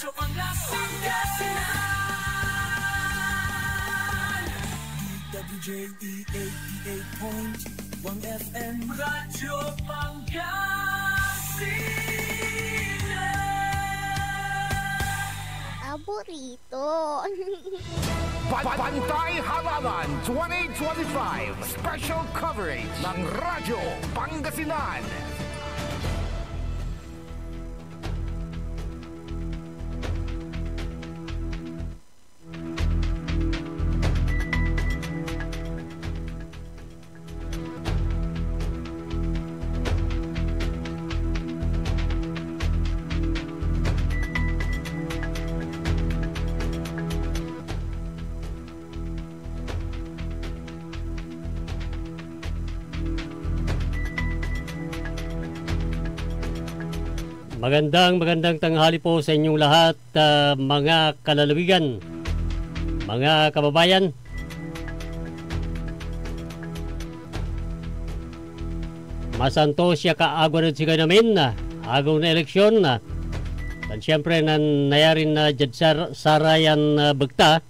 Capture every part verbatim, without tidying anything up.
Pangasinan. D W J E eighty-eight point one F M, Radyo Pangasinan. Paborito. Ban-, Bantay Halalan twenty twenty-five Special Coverage ng Radyo Pangasinan. Magandang, magandang tanghali po sa inyong lahat, ah, mga kalalawigan, mga kababayan. Masantos ya kaagwan ed sikayon amin, ah, agew na eleksyon, ah, tan siyempre nan-, nayarin, ah, diad sar-, sarayan, ah, bekta,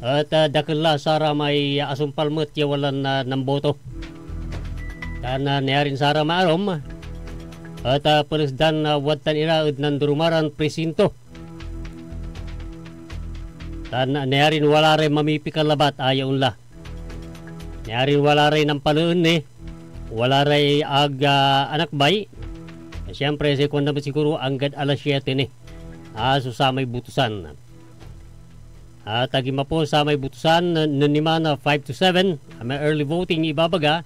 et, ah, dakel la saramay asumpal met ya walan, ah, namboto. Tan, ah, nayarin saramay arum, et, ah, peles dan, ah, wadtan ira ed nandoroman ran presinto. Tan, ah, nayarin wala ray mamipikal labat, aya onla. Nayarin wala ray nampaleen ni, wala ray ag, ah, anakbay. Siyempre, say kuanda met siguro, anggad alas siete ni, ah, so samay botosan. At agima po samay botosan, nen, nen niman, ah, five to seven, ah, may early voting ibabaga.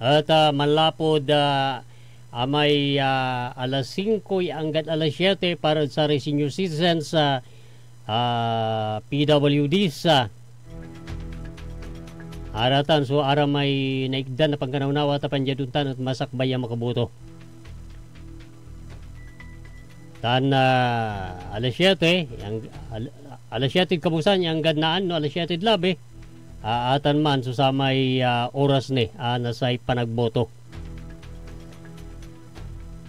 At, ah, manlapud, ah, amay, ah, alas singko ya anggad alas siete para ed saray senior citizens, ah, ah, P W Ds, ah, aratan so aramay naitdan na pankanawnawa ta pandiad ontan et masakbay ya makaboto. Tan, ah, alas siete, yang, al-, alas siete ed kabuasan, ya anggad naan, no, alas siete ed labi, ah, atan man so samay, ah, oras ni, ah, na say panagboto.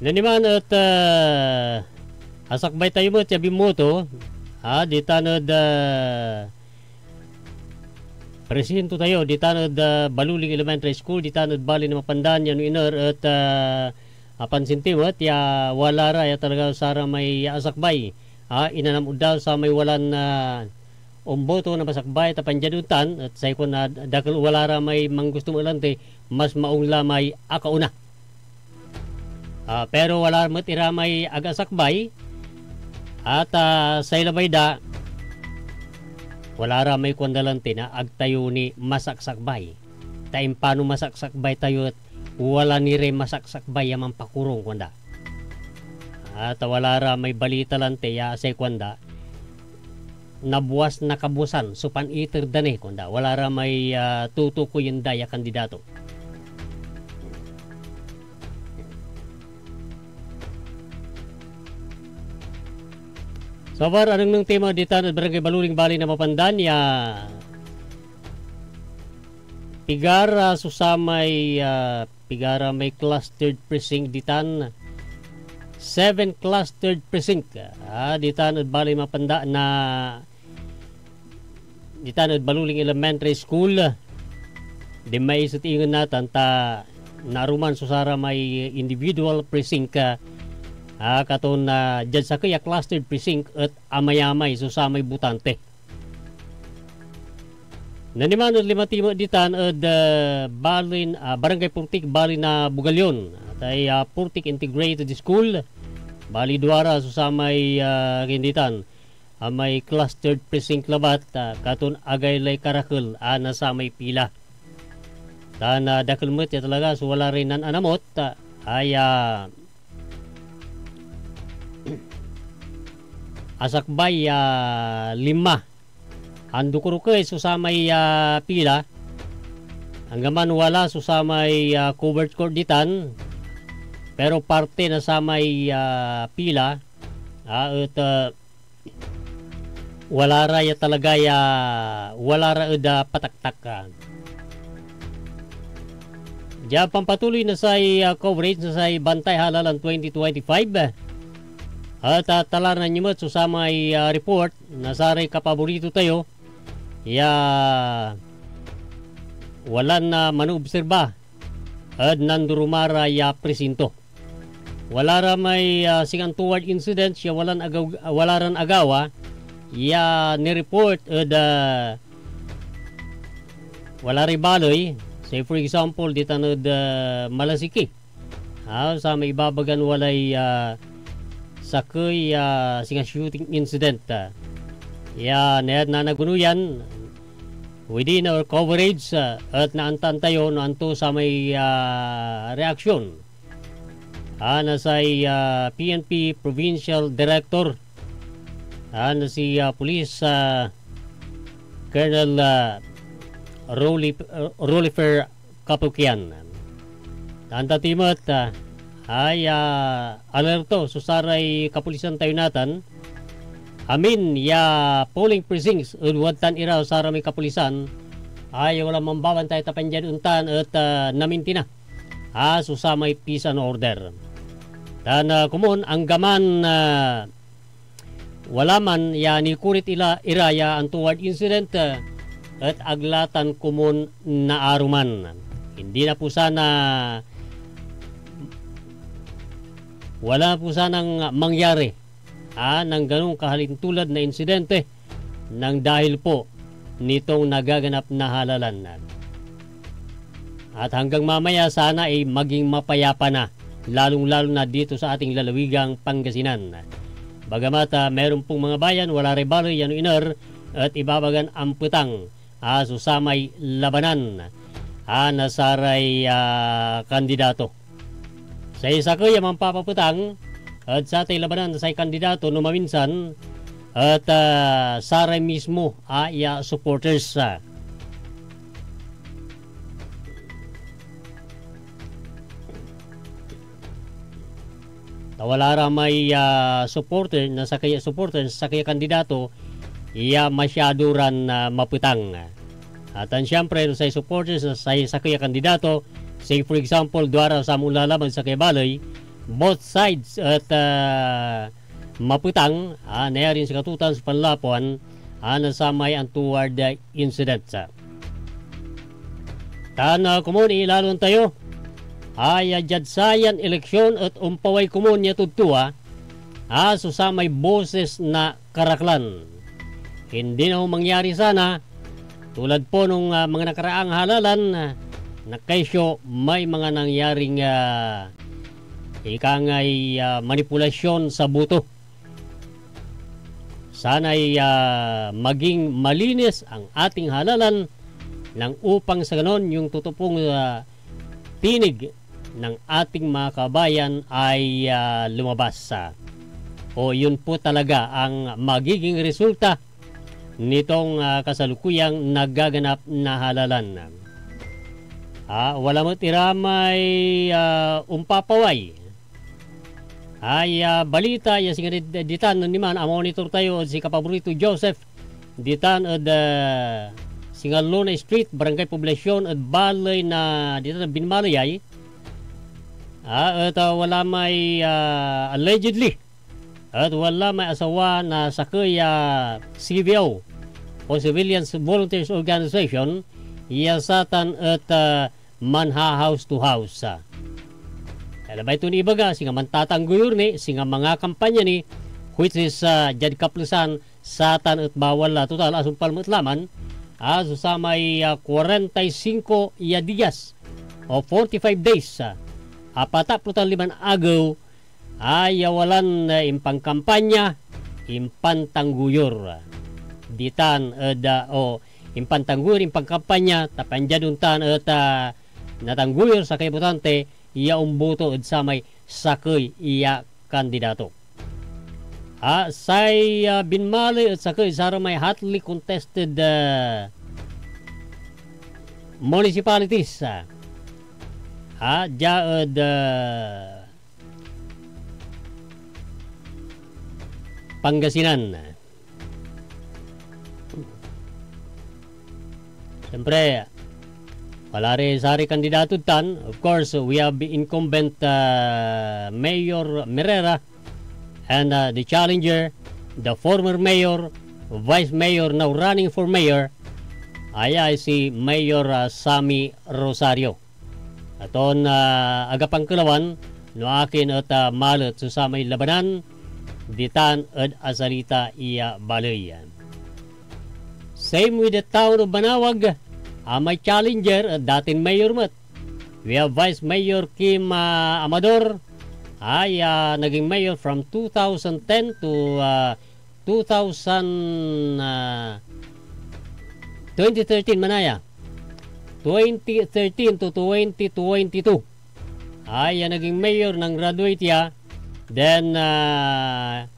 Nen niman et, ah, asakbay tayo met ya binmoto, ah, ditan ed, ah, presinto tayo, ditan ed, ah, Baluling Elementary School, ditan ed Bali na Mapandan, ya no iner et, ah, apansin ti met ya wala ra ya talaga saramay asakbay, ah, inanam da samay walan, ah, omboto na masakbay ta pandiad ontan, et say kuan na dakel wala ra may manggusto met lanti, mas maong la may akauna. Ah, pero wala met ira may ag asakbay, at, ah, say labay da, wala ra may kuanda lanti na ag tayo ni masaksakbay. Ta impano masaksakbay tayo et wala ni ray masaksakbay ya mampakorung, kuanda. Ah, ta wala ra may balita lanti ya say kuanda, nabuas na kabuasan so pan-iter da ni, kuanda. Wala ra may, ah, tutukoyen da ya kandidato. So far, anengneng ti met ditan ed Barangay Baluling, Bali na Mapandan ya pigara so samay, ah, pigara may clustered precinct ditan. Seven clustered precinct, ah, ditan ed Bali Mapanda na, ditan ed Baluling Elementary School. Dinmay iset ingen natan ta naruman so saramay individual precinct, ah, ah, katon, ah, diad sakey a clustered precinct et amayamay so samay botante. Nen niman et lima ti met ditan ed, ah, balin, ah, Barangay Portik, Bali na Bugallon. Atay, ah, Portik Integrated School, bali duara so samay, ah, kinditan, ah, may clustered precinct labat, ah, katon agaylay karakel, ah, na samay pila. Tan, ah, dakel met ya talaga so wala ray nananamot, ah, ay, ah, asakbay ya lima. Andukurukey so samay, ah, pila. Anggaman wala so samay, ah, covered court ditan, pero parte na samay, ah, pila, ah, et, ah, wala ra ya talaga ya, wala ra ed, ah, pataktak, ah. Dia pampatuloy na say, ah, coverage na say Bantay Halalan twenty twenty-five, At, ah, talaran yo met so samay, ah, report na saray kapaborito tayo ya walan, ah, manoobserba ed nanduruma ra ya presinto. Wala ra may, ah, singa untoward incidents ya walan agaw-, wala ran agawa ya nireport ed, ah, wala ray baley. Say, for example, ditan ed, ah, Malasiqui. Ah, samay ibabagan walay, ah, sakey, ah, singa shooting incident, ah, ya nayar nanagunoyan within our coverage, ah, et naantaan tayo no anto samay, ah, reaksyon, ah, na say, ah, P N P Provincial Director, ah, na si, ah, Police, ah, Colonel, ah, Rolif-, Rolifer Kapukian. Anta ti met, ah, ay, ah, alerto so saray kapulisan tayo natan. Amin ya polling precincts ed wadtan ira saramay kapulisan ay wala mambabantay, ta pian diad ontan et, ah, namintina, ah, so samay peace and order. Tan, ah, komon, anggaman, ah, wala man ya nikurit ila, ira ya untoward incident, eh, et ag la tan komon naaruman. Hindi na po sana, wala po sanang mangyari, ah, ng ganong kahalintulad na insidente nang dahil po nitong nagaganap na halalan. At hanggang mamaya, sana ay maging mapayapa na, lalong-lalo na dito sa ating lalawigang Pangasinan. Bagamat, ah, meron pong mga bayan, wala ray baley ya no iner et ibabagan ampetang, ah, so samay labanan, ah, na saray, ah, kandidato. Say sakey a mampapapetang ed satay labanan na say kandidato no maminsan et, ah, saray mismo, ah, ya supporters, ah. Ta wala ra may, ah, supporter na sakey a supporter na sakey a kandidato ya masyado ran, ah, mapetang. At, ah, siyempre, no say supporters na say sakey a kandidato, say, for example, duara sa onlalaban ed sakey a baley, both sides et, ah, mapetang, ah, nayarin sikatotan so panlapuan, ah, na samay untoward, ah, incident. Tan, ah, komon, ilalon tayo, ay, ah, diad sayan eleksyon et ompaway komon ya tugto, ah, ah, so samay boses na karaklan. Hindi na ho mangyari sana, tulad po nung, ah, mga nakaraang halalan, ah, na kesyo may mga nangyaring, ah, ikangay, ah, manipulasyon sa boto. Sana'y, ah, maging malinis ang ating halalan nang upang sa ganon yung totoo pong, ah, tinig ng ating mga kabayan ay, ah, lumabas, ah. O yun po talaga ang magiging resulta nitong, ah, kasalukuyang nagaganap na halalan. Ah, wala met ira may, ah, ompapaway. Ay, ah, balita ya singa di-, ditan nen niman a monitor tayo ed si Kapaborito Joseph ditan ed, ah, singa Luna Street, Barangay Poblacion, ed baley na ditan ed Binmaleyay. Ah, et, ah, wala may, ah, allegedly, et wala may asawa na sakey a C V O o Civilians Volunteers Organization ya satan et, ah, manha-house to house, ah. Labay ton ibaga, singa mantatanggoyur ni, singa mangakampanya ni, which is, ah, diad kaplesan, satan et bawal la. Total, asumpal met laman, ah, so samay, ah, kuarenta y singko ya dias o forty-five days, ah, apataplo tan liman agew, ay, ah, walan, ah, impankampanya, impantanggoyur, ah, ditan ed, ah, o, impantanggoyur, impankampanya, ta pian diad ontan et, ah, natanggoyur sakey a botante ya omboto ed samay sakey ya kandidato. Ah, say, ah, Binmaley et sakey saramay hotly contested, ah, municipalities, ah, ah, dia ed, ah, Pangasinan. Siyempre, wala ray saray kandidato tan. Of course, we have incumbent, ah, Mayor Merera, And, uh, the challenger, the former mayor, vice mayor, now running for mayor, aya si Mayor, uh, Sammy Rosario. Aton, uh, ag apankelawan no akin et, uh, malet so samay labanan ditan ed asalita ya baley. Same with the town of Manaoag, ah, may challenger, ah, datin mayor met. We have Vice Mayor Kim, ah, Amador, ay, ah, naging mayor from two thousand ten to, ah, two thousand, ah, twenty thirteen, manaya. Twenty thirteen to twenty twenty-two. Ay, ya naging mayor, nang-graduate ya. Then, ah,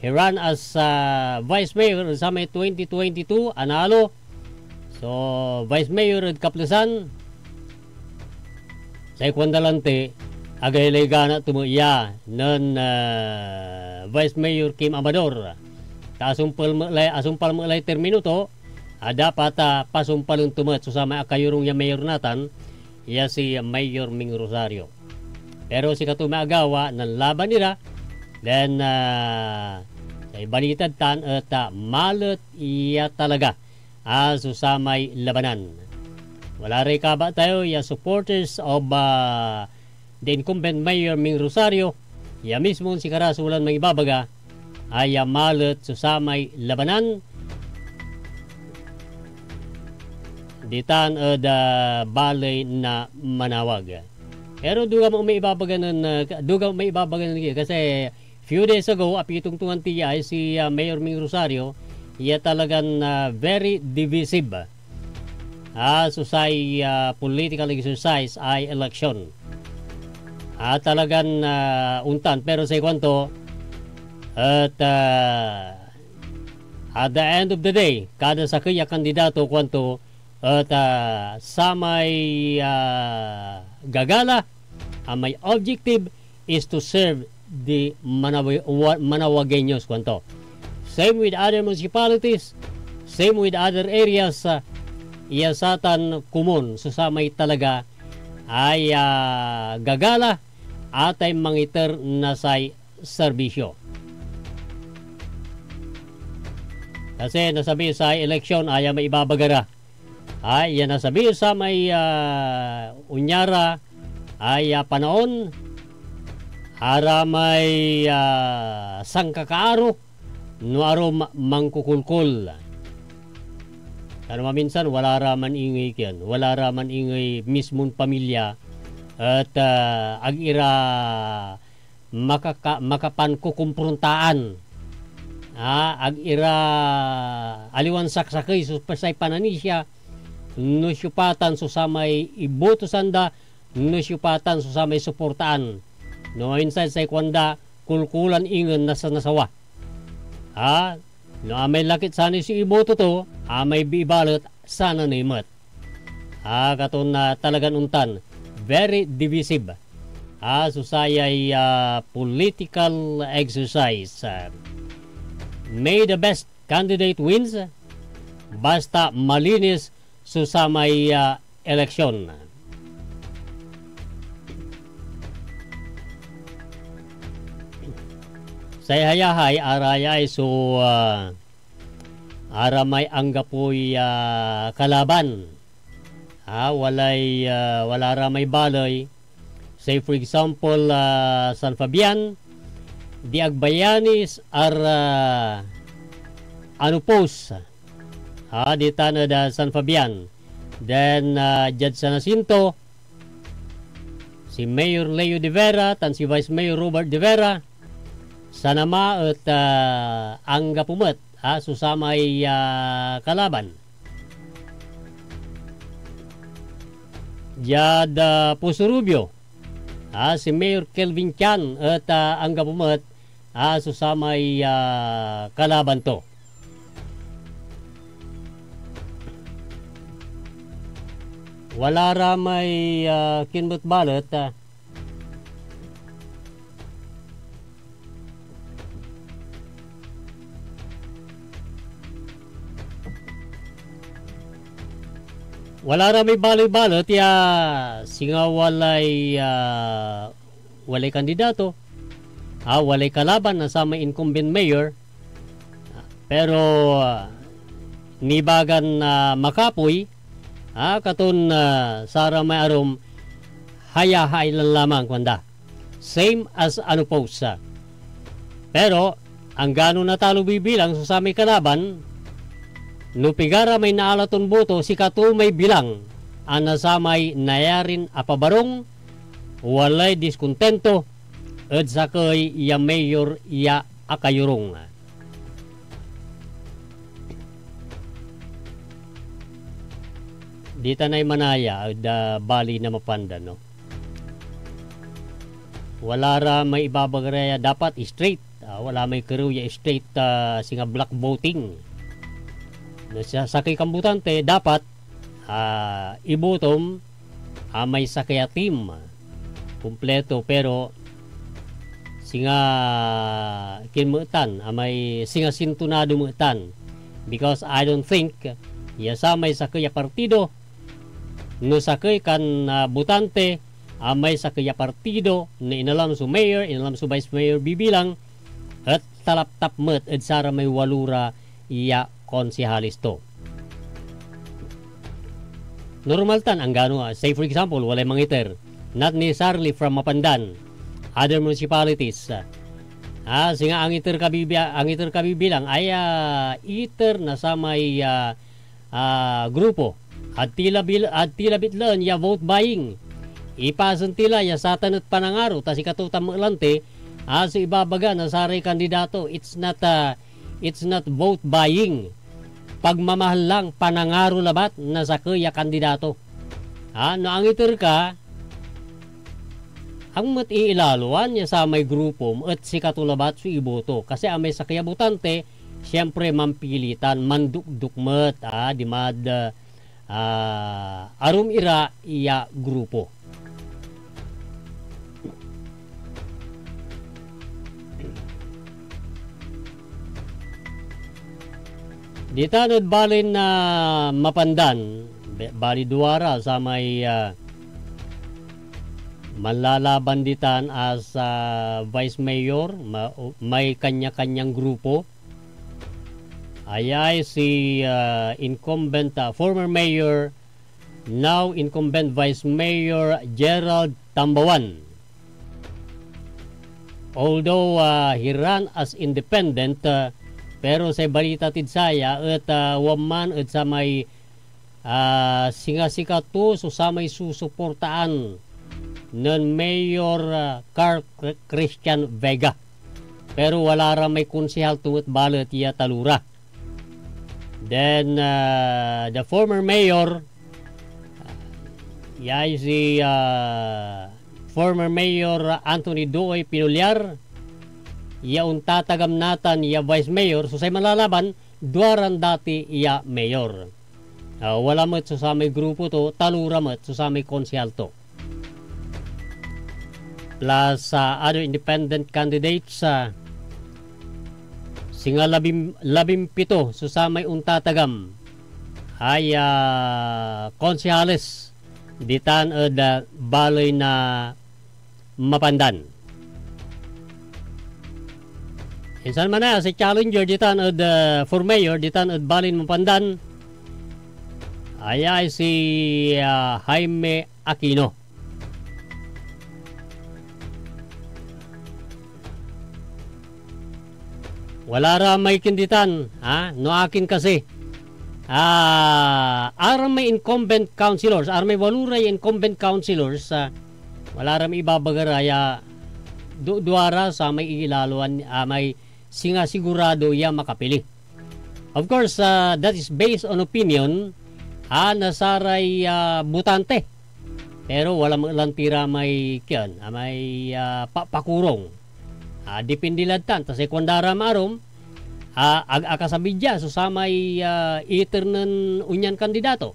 he ran as, ah, vice mayor ed samay twenty twenty-two, analo. So, vice mayor ed Kaplesan. Say kuanda lanti, agaylay gana to met ya nen, ah, Vice Mayor Kim Amador. Ta asumpal met lay, asumpal met lay termino to, a dapat, ah, pasumpalen to met so samay akayorung ya mayor natan, ya si Mayor Ming Rosario. Pero sikato may agawa, nanlaban ira, then, ah, say balitad tan et, ah, malet ya talaga a so samay labanan. Wala ray kabat tayo ya supporters of, ah, the incumbent mayor Ming Rosario, ya mismon sikara so lan mangibabaga, aya malet so samay labanan ditan ed, ah, baley na Manaoag. Pero duga mo may ibabaga nen, ah, ka-, duga mo may ibabaga nen, kasi few days ago, apitongtongan ti ya ay si, ah, Mayor Ming Rosario, ya talagan, ah, very divisive. Ah, so say, ah, political exercise ay election. Ah, talagan, ah, ontan. Pero say kuanto, et, ah, at the end of the day, kada sakey a kandidato, kuanto, et, ah, samay, ah, gagala, ah, may objective is to serve the Manawi-, wa-, Manawagueños, kuanto. Same with other municipalities, same with other areas, ah, iya satan komun so samay talaga ay, ah, gagala atay mangiter na say serbisyo. Kasi nasabi say eleksyon aya may ibabaga ra. Ay, ya nasabi samay, ah, onya ra, ay, ah, panaon, aramay, ah, sangkakaaro, no arum mangkukulkol. Tan maminsan, wala ra man ingey kian, wala ra man ingey mismon pamilya, et, ah, ag ira makaka-, makapankokomprontaan. Ah, ag ira aliwan saksakey so pa-, say pananisia, no siopa tan so samay ibotosan da, no siopa tan so samay suportaan. No insan say kuanda, kulkulan ingen nasa-, nasawa. Ah, no amay lakit sanay so iboto to, amay bii balet, sananey met. Ah, katon, ah, talagan ontan. Very divisive. Ah, so sayay, ah, political exercise. Ah, may the best candidate wins. Basta malinis so samay, ah, eleksyon. Say hayahay, arayay so, ah, aramay anggapoy, ah, kalaban. Ah, walay, ah, wala ra may baley. Say, for example, ah, San Fabian, di Agbayanis ar, ah, Anupos. Ah, ditan ed, ah, San Fabian. Then, ah, diad San Jacinto, si Mayor Leo de Vera tan si Vice Mayor Robert de Vera, sanama et, ah, anggapo met, ah, so samay, ah, kalaban. Diad, ah, Poso Rubio, ah, si Mayor Kelvin Tian et, ah, anggapo met, ah, so samay, ah, kalaban to. Wala ra may, ah, kinmet balet, ah, wala ra may baley balet ya singa walay, ah, walay kandidato. ah, walay kalaban na samay incumbent mayor, pero, ah, nibagan, ah, makapoy, ah, katon, ah, saramay arum, hayahay lan lamang, kuanda. Same as unopposed. Pero, anggano natalo bibilang so samay kalaban, no pigara may naala ton boto, sikato may bilang a nasamay nayarin apabarung, walay diskontento ed sakey ya mayor ya akayorung. Ditan ay manaya ed, ah, bali na Mapandan, no? Wala ra may ibabaga ra ya dapat straight. Ah, wala may kerew ya straight, ah, singa block voting. No, sa sakey kan botante, dapat, ah, ibotom, ah, may sakey a team, ah, kumpleto, pero singa kinmeetan, ah, may singa sintonado meetan. Because I don't think ya samay sakey a partido, no sakey kan, ah, botante, ah, may sakey a partido, no inalam so mayor, inalam so vice mayor bibilang, et talaptap met ed saramay walo ra ya konsehales to. Normal tan, anggano, ah, say for example, walay mangiter, not necessarily from Mapandan, other municipalities. Ah, singa angiter ka bibi-, angiter ka bibilang, ay, ah, iter na samay, ah, ah, grupo. Ag ti la bil-, ag ti la bitlen ya vote buying. Ipasen ti la ya satan et panangaro, ta sikato tan met lanti, ah, so ibabaga na saray kandidato. It's not, ah, it's not vote buying. Pagmamahal lang, panangaro labat na sakey a kandidato. Ah, no angiter ka, ag met iilaloan ya samay grupo et sikato labat so iboto. Kasi amay sakey a botante, siyempre, mampili tan mandukduk met, ah, dimad, ah, arum ira ya grupo. Ditan ed balin, ah, Mapandan, be-, bali duara samay, ah, manlalaban ditan as, ah, vice mayor, ma-, may kanya-kanyang grupo. Ayay si, ah, incumbent, ah, former mayor, now incumbent Vice Mayor Gerald Tambawan. Although, ah, he ran as independent, ah, pero say balita tid saya et, ah, wadman ed samay, ah, singa sikato so samay susuportaan nen Mayor, ah, Carl Chr-, Christian Vega. Pero wala ra may konsehal to met balet ya talora. Then, uh, the former mayor, ya si, uh, former mayor Anthony Doy Pinuliar, ya ontatagam natan ya vice mayor, so say manlalaban, duaran dati ya mayor. Uh, wala met so samay grupo to, talora met so samay konsehal to. Plus, ah, other independent candidates, ah, singa labim-, labimpito so samay ontatagam ay, ah, konsehales ditan ed, ah, baley na Mapandan. Insan man aya, si challenger ditan ed, ah, for mayor ditan ed baley na Mapandan, aya ay si, ah, Jaime Aquino. Wala ra may kinditan, ha? No akin kasi, ah, aramay incumbent councilors, aramay walo ray incumbent councilors, ah, wala ra may ibabaga ra ya du-, duara samay iilaloan, ah, may singa sigurado ya makapili. Of course, ah, that is based on opinion, ah, na saray, ah, botante. Pero wala met lan tira may kian, ah, may, ah, pa-, pakurong. Ah, depende lad tan, ta say kuanda ra maarum, ah, ag akasabi dia so samay, ah, iter nen onyan kandidato.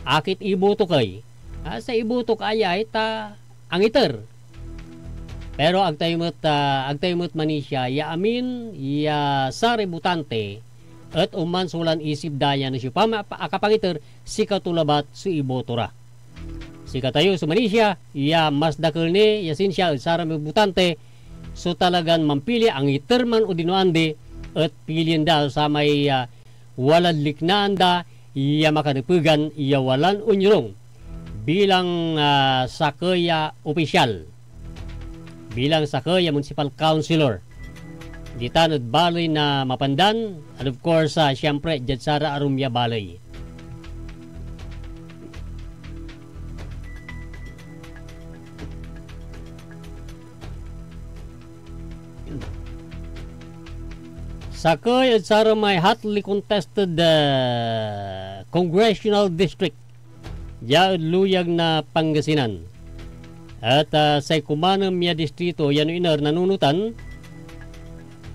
Akit iboto kay, ah, say iboto ka ayay ta angiter. Pero ag tayo met, ah, ag tayo met manisia ya amin ya saray botante et onman so lan isip da ya no siopama pa-, akapangiter, sikato labat so iboto ra. Sikatayo so manisia ya mas dakel ni ya sinsia ed saramay botante so talagan mampili, angiter man odino andi, et pilien da so samay, ah, walad liknaan da ya makanepegan ya walan onyorung bilang, ah, sakey a opisyal, bilang sakey a municipal councilor ditan ed baley na Mapandan, and of course, ah, siyempre, diad sara arum ya baley. Sakey ed saramay hotly contested, ah, congressional district dia ed luyag na Pangasinan. Et, ah, say kumanem ya distrito ya no iner nanunotan,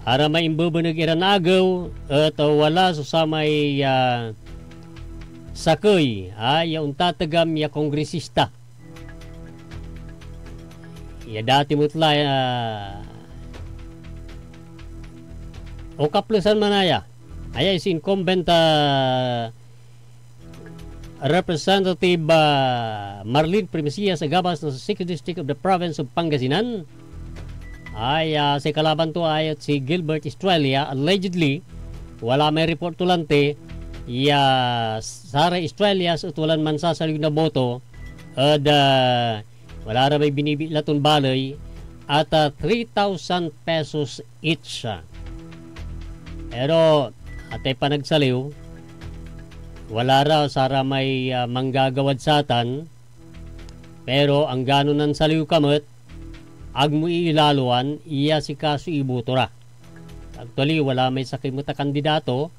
aramay imbebeneg iran agew, et, ah, wala so samay, ah, sakey, ah, ya ontategam ya kongresista. Ya dati met la, ah, okaplesan man aya. Aya si incumbent, ah, Representative, ah, Marlene Primicias a gabas na Second District of the Province of Pangasinan. Ay, ah, say kalaban to ay si Gilbert Estrella, allegedly, wala may report to lanti, ya saray Estrellas et walan mansasaliw na boto, ed, ah, wala ra may binibitla ton baley at, ah, three thousand pesos each, ah. Pero, atay panagsaliw, wala ra saramay, ah, manggagawad satan, pero anggano nansaliw ka met, ag mo iilaloan ya sika so iboto ra. Actually, wala may sakey met a kandidato,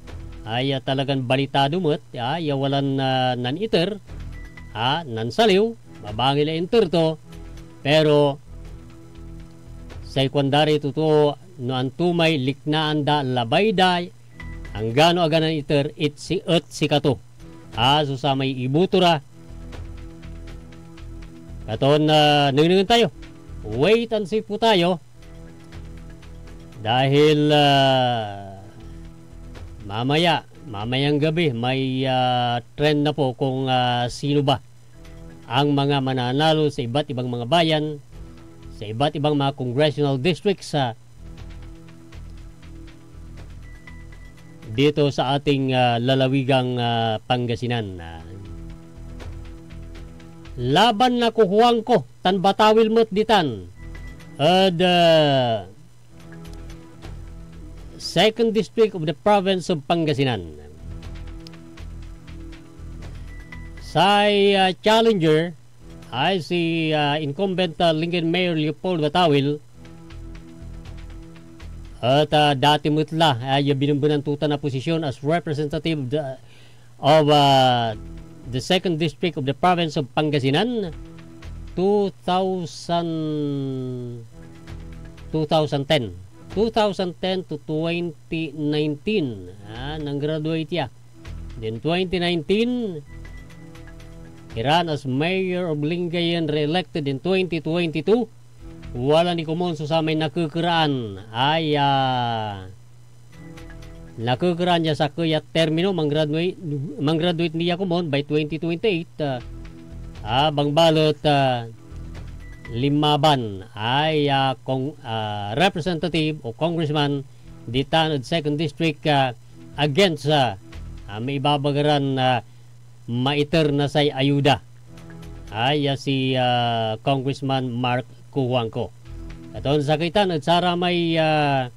ay, ah, talagan balitado met, ah, ya walan, ah, naniter, ah, nansaliw, mabangil ya inter to, pero say kuanda ray totoo, no anto may liknaan da, labay da, anggano aga naniter, et si-, et sikato, ah, so samay iboto ra. Katon, ah, nengnengen tayo. Wait and see po tayo. Dahil, ah, mamaya, mamayang gabi, may, ah, trend na po kung, ah, sino ba ang mga mananalo sa iba't ibang mga bayan, sa iba't ibang mga congressional districts, ah, dito sa ating, ah, lalawigang, ah, Pangasinan. Ah, laban na Cojuangco tan Batawil met ditan ed, ah, Second District of the Province of Pangasinan. Say, ah, challenger ay si, ah, incumbent, ah, Lingayen Mayor Leopold Batawil. Et, ah, dati met la, ah, ya binembenan to tan a posisyon as representative of the, of, ah, the Second District of the Province of Pangasinan, two thousand, two thousand ten. Two thousand ten to twenty nineteen, ah, nang-graduate ya. Then twenty nineteen, he ran as mayor of Lingayen, re-elected in twenty twenty-two. Wala ni komon so samay nakekeraan. Ay, ah, nakekeraan ya sakey a termino, manggraduate, manggraduate ni ya komon by twenty twenty-eight, ah, ah, bangbalet, ah, linmaban ay, ah, kong-, ah, representative o congressman ditan ed Second District, ah, against, ah, ah, may ibabaga ran, ah, maiter na say ayuda. Ay, ah, si, ah, Congressman Mark Cojuangco. Katon sakey tan ed saramay, ah,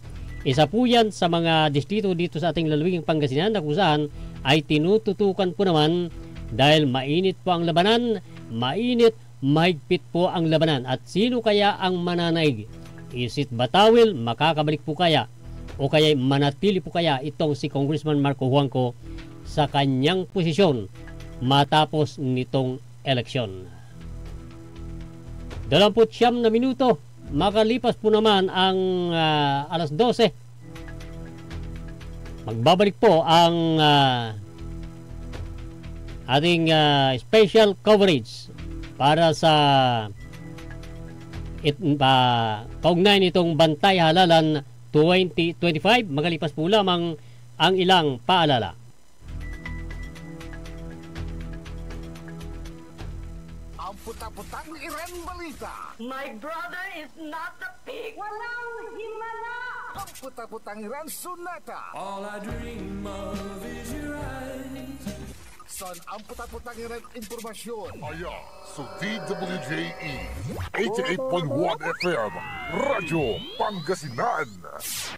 isapuyan sa mga distrito dito sa ating lalawigan Pangasinan, na kung saan ay tinututukan po naman dahil mainit po ang labanan, mainit, mahigpit po ang labanan. At sino kaya ang mananaig? Is it Batawil, makakabalik po kaya? O kaya manatili po kaya itong si Congressman Mark Cojuangco sa kanyang posisyon matapos nitong eleksyon? Dalawamput siyam na minuto, makalipas po naman ang, ah, alas dose. Magbabalik po ang, ah, ating, ah, special coverage para sa it-, ah, kaugnay nitong Bantay Halalan twenty twenty-five. Makalipas po lamang ang ilang paalala. Ampot a Putang iran balita. My brother is not a pig. Walang himala. Amput-aputang iran sonata. All I dream of is your eyes. San amput-aputang iran impormasyon. Aya so D W J E eighty-eight point one F M, Radyo Pangasinan.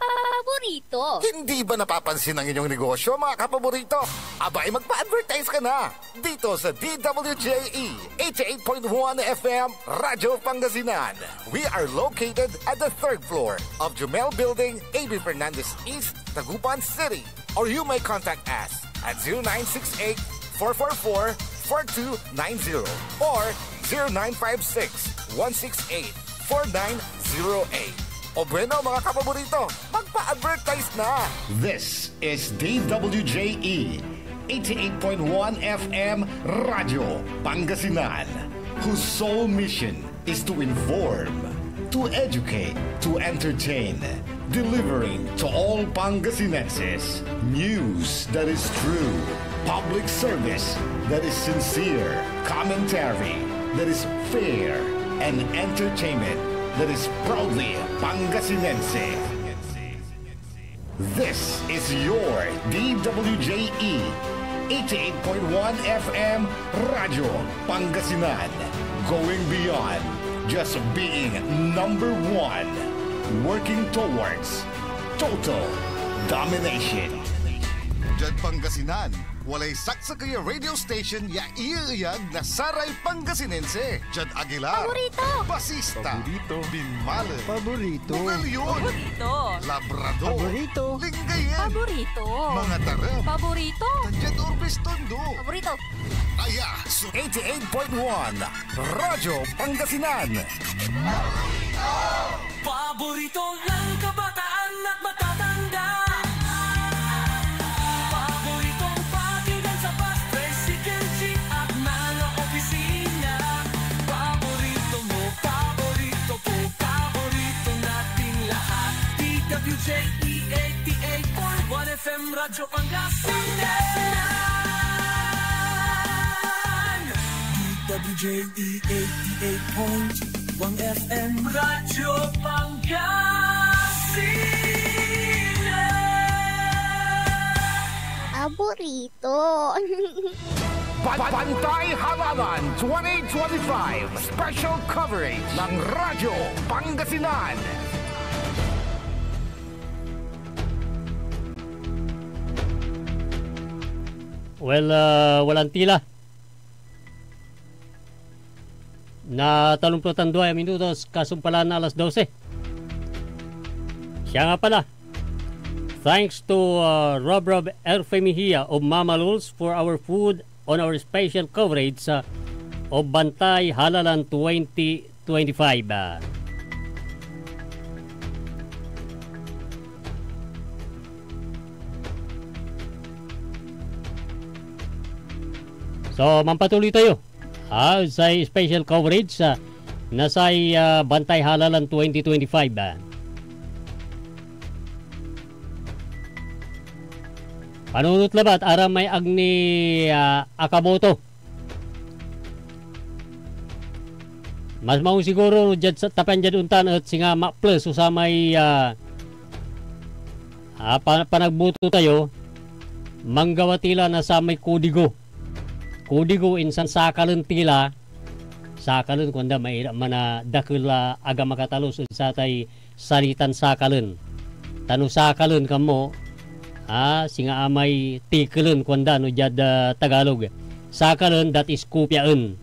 Paborito. Hindi ba napapansin ang inyong negosyo, mga kapaborito? Abay, magpa-advertise ka na dito sa D W J E eighty-eight point one F M, Radyo Pangasinan. We are located at the third floor of Jumel Building, A B Fernandez East, Dagupan City. Or you may contact us at zero nine six eight, four four four, four two nine zero or zero nine five six, one six eight, four nine zero eight. O bueno, mga kapaborito, magpa-advertise na! This is D W J E eighty-eight point one F M Radyo Pangasinan, whose sole mission is to inform, to educate, to entertain, delivering to all Pangasinenses news that is true, public service that is sincere, commentary that is fair, and entertainment that is proudly Pangasinense. This is your D W J E eighty-eight point one F M Radyo Pangasinan. Going beyond just being number one. Working towards total domination. Diad Pangasinan, walay saksakey a radio station ya iyeeyag na saray Pangasinense. Diad Aguilar, Paborito. Basista, Paborito. Binmalen, Paborito. Bugallon, Paborito. Labrador, Paborito. Lingayen, Paborito. Mangatarem, Paborito. Tan diad Urbes, Tondo. Paborito. Aya so eighty-eight point one Radyo Pangasinan. Paborito ng kabataan at matatanda. Paboritong pakinggan sa bus, tricycle, jeep at mga opisina. Paborito mo, paborito ko, paborito nating lahat. D W J E eighty-eight point one F M Radyo Pangasinan. D W J E eighty-eight point one F M Radyo Pangasinan. Paborito. Ba-, Bantay Halalan twenty twenty-five Special Coverage ng Radyo Pangasinan. Well, ah, walang tila. Na talomplot tan dua ya minutos, kasumpalan na alas dose. Siya nga pala, thanks to, uh, Rob Rob Erfe Mejia of Mama Lulz for our food on our special coverage, uh, of Bantay Halalan twenty twenty-five. Ah. So, mampatuloy tayo. Ah, say special coverage, ah, na say, ah, Bantay Halalan twenty twenty-five, ah. Panunot labat, aramay ag ni, ah, akaboto. Mas maong siguro no diad sa, tapian diad ontan et singa maples so samay, ah, ah, pa-, panagboto tayo, manggawa tila na samay kodigo. Kodigo, insan sakalen tila, sakalen, kuanda, mairap man a dakel a aga makatalus ed satay salitan sakalen. Ta no sakalen kamo, ah, singa amay tikelen, kuanda, no diad, ah, Tagalog. Sakalen, that is kopiaen,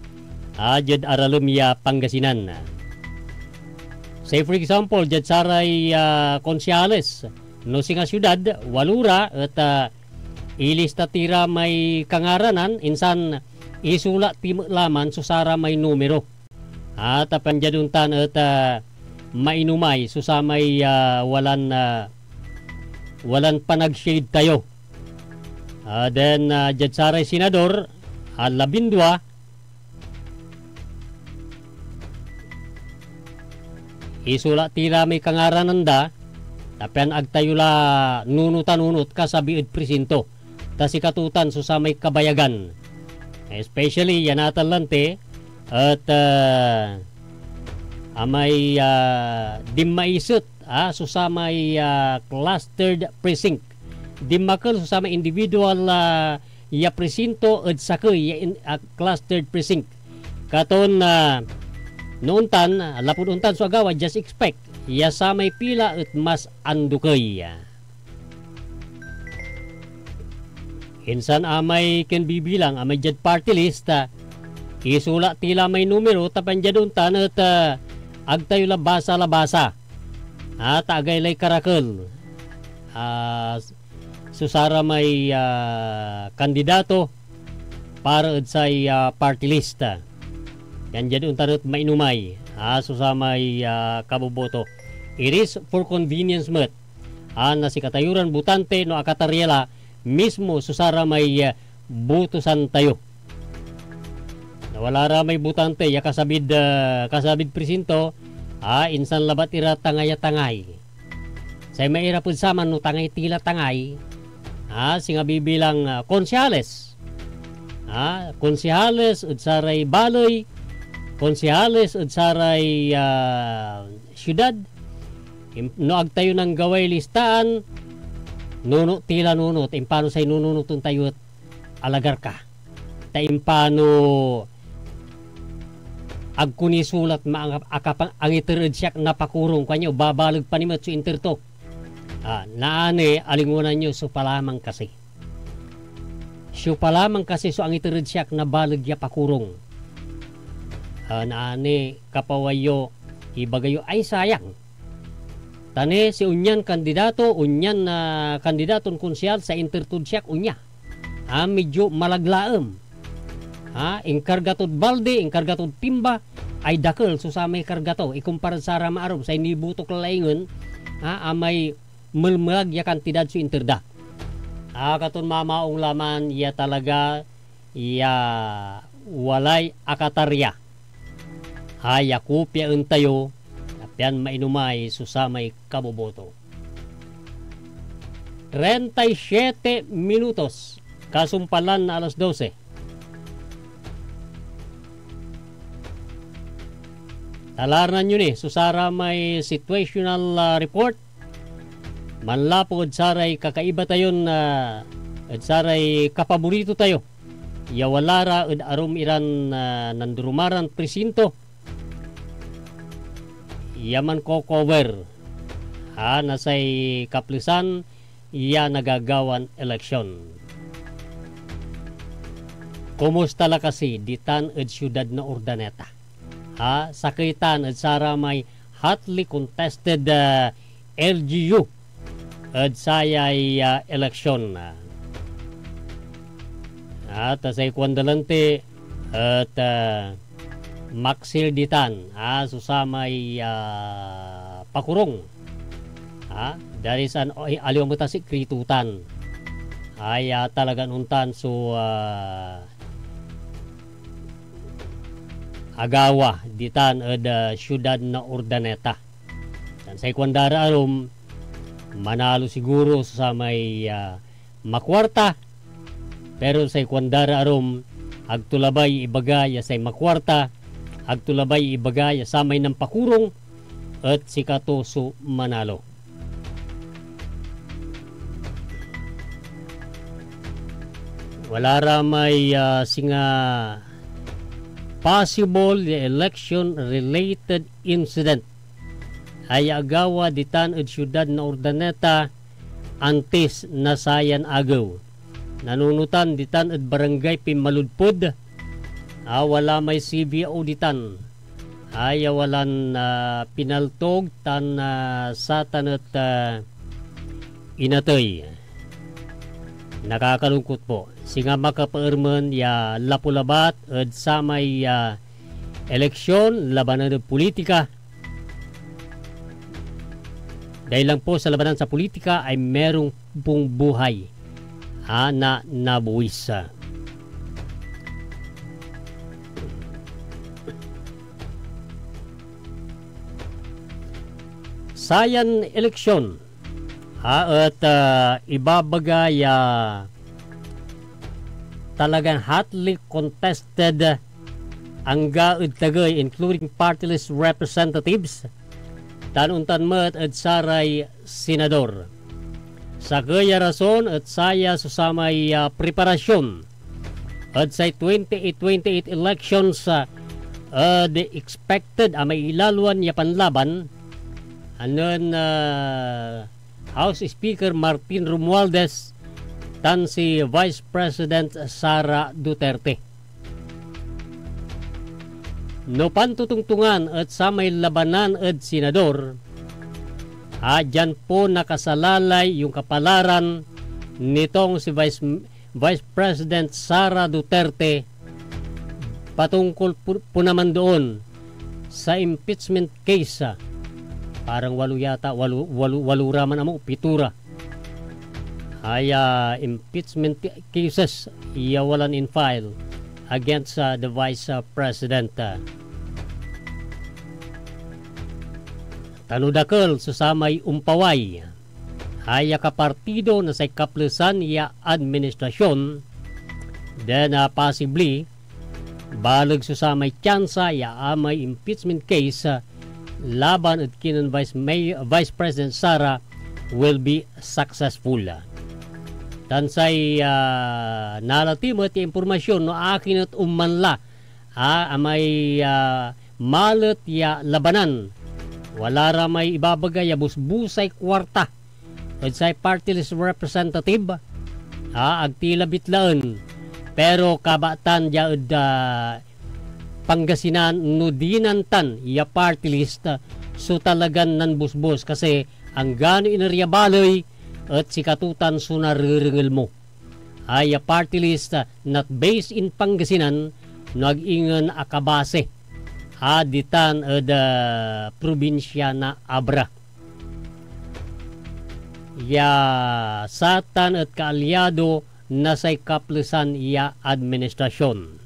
ah, diad aralem ya Pangasinan. Say, for example, diad saray, ah, konsehales, no singa siudad, walo ra, et, ah, ilista ti ra may kangaranan, insan isulat ti met laman so saramay numero. Ah, ta pian diad ontan et, ah, mainomay so samay, ah, walan, ah, walan panag-shade tayo. Ah, then, ah, diad saray senador, ah, labindua, isulat ti ra may kangaranan da, ta pian ag tayo la nunot a nunot kasabi ed presinto, ta sikato tan so samay kabayagan. Especially ya natan lanti, et, ah, amay, ah, dimmaiset, ah, so samay, ah, clustered precinct. Dimmakel so samay individual, ah, ya presinto ed sakey ya in-, ah, clustered precinct. Katon, ah, no ontan, ah, lapud ontan so agawa, just expect ya samay pila et mas andukey. Insan amay ken bibilang, amay diad party list, ah, isulat ti la may numero, ta pian diad ontan et, ah, ag tayo la basa-labasa. Ah, ta agaylay karakel. Ah, so saramay, ah, kandidato para ed say, ah, party list. Yan diad ontan et mainomay, ah, so samay, ah, kaboboto. It is for convenience met. Ah, na sikatayo ran botante no akatarya la mismo so saramay, ah, botosan tayo. Nawala ra may botante ya kasabid, ah, kasabid presinto, ah, insan labat ira tangay a tangay. Say mairap ed saman no tangay ti la tangay, ah, singa bibilang, ah, konsehales. Ah, konsehales ed saray baley, konsehales ed saray, ah, siudad. Im-, no ag tayo nanggaway listaan, nunot ti la nunot. Impano say nununoten tayo et alagar ka? Ta impano ag ko nisulat ma-, akapang-, angiter ed siak na pakurong, kuanyo, babaleg pa ni met so inter to. Ah, naani, alingwanan yo, siopa la man kasi. Siopa la man kasi so angiter ed siak na baleg ya pakurong. Ah, naani, kapaway yo, ibaga yo, "Ay, sayang." Ta ni si onyan kandidato, onyan, ah, kandidaton konsehal, say inter tod siak, onya. Ah, medyo malaglaem. Ah, inkarga tod balde, inkarga tod timba, ay dakel so samay karga to, ikumpara ed saramay arum, say nibotok la laingen, ah, amay melmelag ya kantidad so inter da. Ah, katon mamaong laman ya talaga ya walay akatarya. Aya kopiaen tayo, ta pian mainomay so samay kaboboto. Treinta y siete minutos, kasumpalan na alas dose. Talarnan yo ni so saramay situational, ah, report manlapud saray kakaiba tayon, ah, ed saray kapaborito tayo ya wala ra ed arum iran, ah, nanduruma ran presinto ya manko-cover, ah, na say kaplesan ya nagagawan eleksyon. Kumusta la kasi ditan ed siudad na Urdaneta? Ha, sakey tan ed saramay hotly contested, ah, L G U ed sayay, ah, eleksyon. Ah, ta say kuan da lanti et, ah, maksil ditan, ah, so samay, ah, pakurong. Ah, dari san, o, aliwa met a sikrito tan. Ay, ah, talagan ontan so, ah, agawa ditan ed, ah, siudad na Urdaneta. Tan say kuanda ra arum, manalo siguro so samay, ah, makuarta, pero say kuanda ra arum, ag to labay ibaga ya say makuarta, ag to labay ibaga ya samay nampakurong et sikato so manalo. Wala ra may, ah, singa possible ya election-related incident ay agawa ditan ed siudad na Urdaneta antis na sayan agew. Nanunotan ditan ed Barangay Pinmaludpod, ah, wala may C V O ditan. Ay, ah, walan, ah, pinaltog tan, ah, satan et, ah, inatey. Nakakalungkot po. Singa makapaermen ya lapu labat ed samay, ah, eleksyon, labanan ed politika. Dahil lang po sa labanan sa politika ay merong pong buhay, ah, na nabuwis. Sayan eleksyon, ah, et, ah, ibabaga ya talagan hotly contested angga ed tagey, including party list representatives, tan ontan met ed saray senador. Sakey a rason et saya so samay, ah, preparasyon ed say twenty twenty-eight elections, ah, ed expected a mailalwan ya panlaban nen, ah, House Speaker Martin Romualdez tan si Vice President Sara Duterte. No pantotongtongan et samay labanan ed senador, a dian po nakasalalay yon kapalaran nitong si Vice, Vice President Sara Duterte patungkol po, po naman doon sa impeachment case, ah, parang walo yata, walo, walo, walo ra man amo, pito ra. Ay, ah, impeachment cases ya walan in-file against, ah, the Vice, ah, President, ah. Tan no dakel so samay ompaway, ay, ah, kapartido na say kaplesan ya administrasyon, then, ah, possibly, baleg so samay tsansa ya amay impeachment case, ah, laban ed kinen Vice May-, Vice President Sara will be successful. Tan say, ah, nalati met ya impormasyon no akin et onman la, ah, amay, ah, malet ya labanan. Wala ra may ibabaga ya busbusay kuarta ed say party list representative, ah, ag ti la bitlaen. Pero kabatan dia ed, ah, Pangasinan no dinan tan ya party list, ah, so talagan nanbusbus, kasi anggano iner ya baley et sikato tan so narerengel mo. Ay, ah, party list, ah, not based in Pangasinan, no ag ingen akabase, ah, ditan ed, ah, probinsia na Abra. Ya satan et kaalyado na say kaplesan ya administrasyon.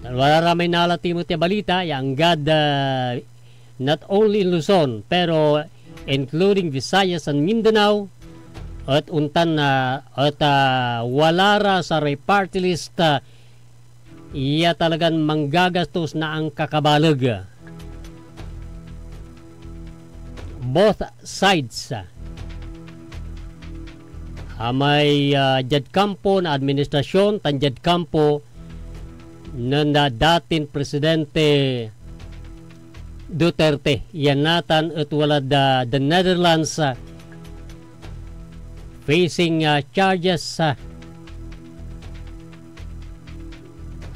Tan wala ra may nalati met ya balita ya anggad, ah, not only in Luzon, pero including Visayas and Mindanao, et ontan na, et, ah, wala ra saray party list, ah, ya talagan manggagastos na ankakabaleg. Both sides, ah, amay, ah, diad kampo na administrasyon tan diad kampo nen, ah, datin Presidente Duterte. Yan natan et walad, ah, the Netherlands, ah, facing, ah, charges, ah,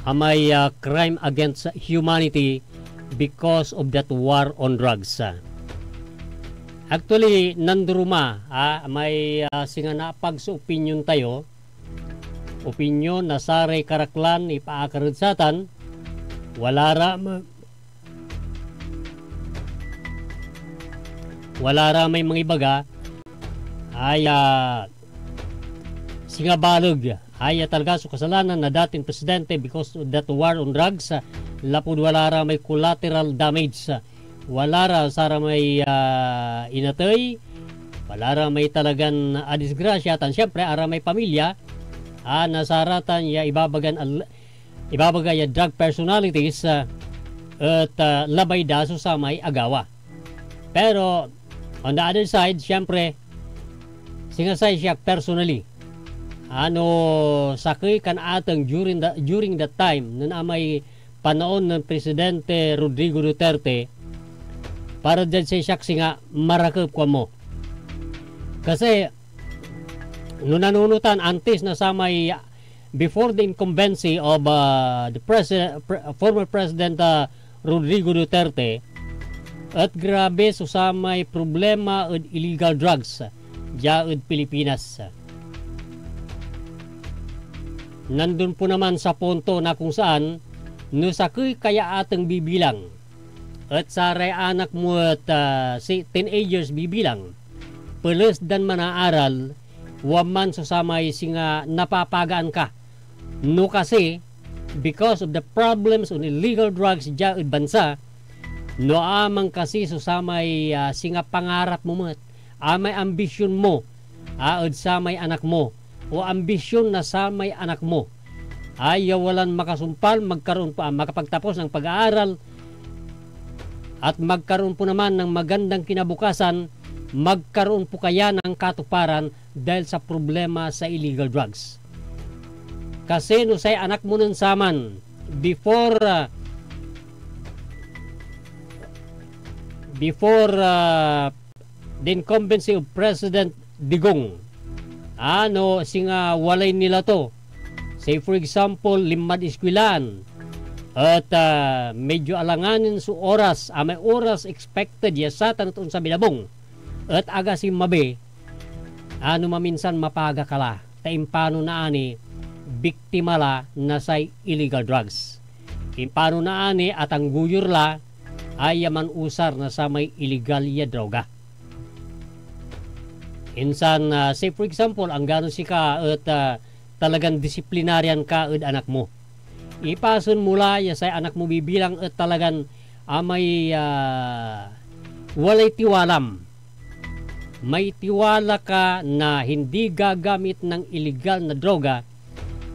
amay, ah, crime against humanity because of that war on drugs, ah. Actually, nanduruma, ah, may, ah, singa naapag so opinyon tayo, opinyon na saray karaklan ipaakar ed satan, wala ra ma-, wala ra may mangibaga, ay, ah, singa baleg, ay, ah, talaga so kasalanan na datin presidente because of that war on drugs, ah, lapud wala ra may collateral damage, ah, wala ra saramay, ah, inatey, wala ra may talagan, ah, disgrasya, tan siyempre, aramay pamilya, ah, na saratan ya ibabagan al-, ibabaga ya drug personalities, ah, et, ah, labay da so samay agawa. Pero, on the other side, siyempre, singa say siak personally, ano, sakey kan ateng during the, during that time, nen amay panaon nen Presidente Rodrigo Duterte, para diad say siak singa marakep, kuan mo. Kasi, no nanunotan, antes na samay, before the incumbency of, uh, the presi-, pre-, former President, uh, Rodrigo Duterte, et grabe so samay problema ed illegal drugs dia ed Pilipinas. Nandun po naman sa punto na kung saan, no sakey ka ya ateng bibilang, et saray anak mo et, ah, si teenagers bibilang, peles dan manaaral, waman so samay singa napapagaan ka. No kasi, because of the problems on illegal drugs dia ed bansa, no aman kasi so samay, ah, singa pangarap mo met, amay ambisyon mo, ah, ed samay anak mo, o ambisyon na samay anak mo, ay ya walan makasumpal, magkaroon pa, makapagtapos ng pag-aaral, at magkaroon po naman ng magandang kinabukasan, magkaroon po kaya ng katuparan dahil sa problema sa illegal drugs. Kasi no say anak mo nen saman, before, ah, before, ah, the incumbency of President Digong, ano, singa walay nila to. Say, for example, linmad eskwelaan, et, ah, medyo alanganin so oras, amay oras expected ya satan et onsabi labong, et aga sinmabi, ano, maminsan mapaga ka la, ta impano naani, biktima la na say illegal drugs. Impano naani, atanggoyur la, ay ya manusar na samay illegal ya droga. Insan, ah, say for example, anggano sika et, ah, talagan disiplinaryan ka ed anak mo. Ipasen mo la ya say anak mo bibilang et talagan amay, ah, walay tiwalam. May tiwala ka na hindi gagamit ng illegal na droga,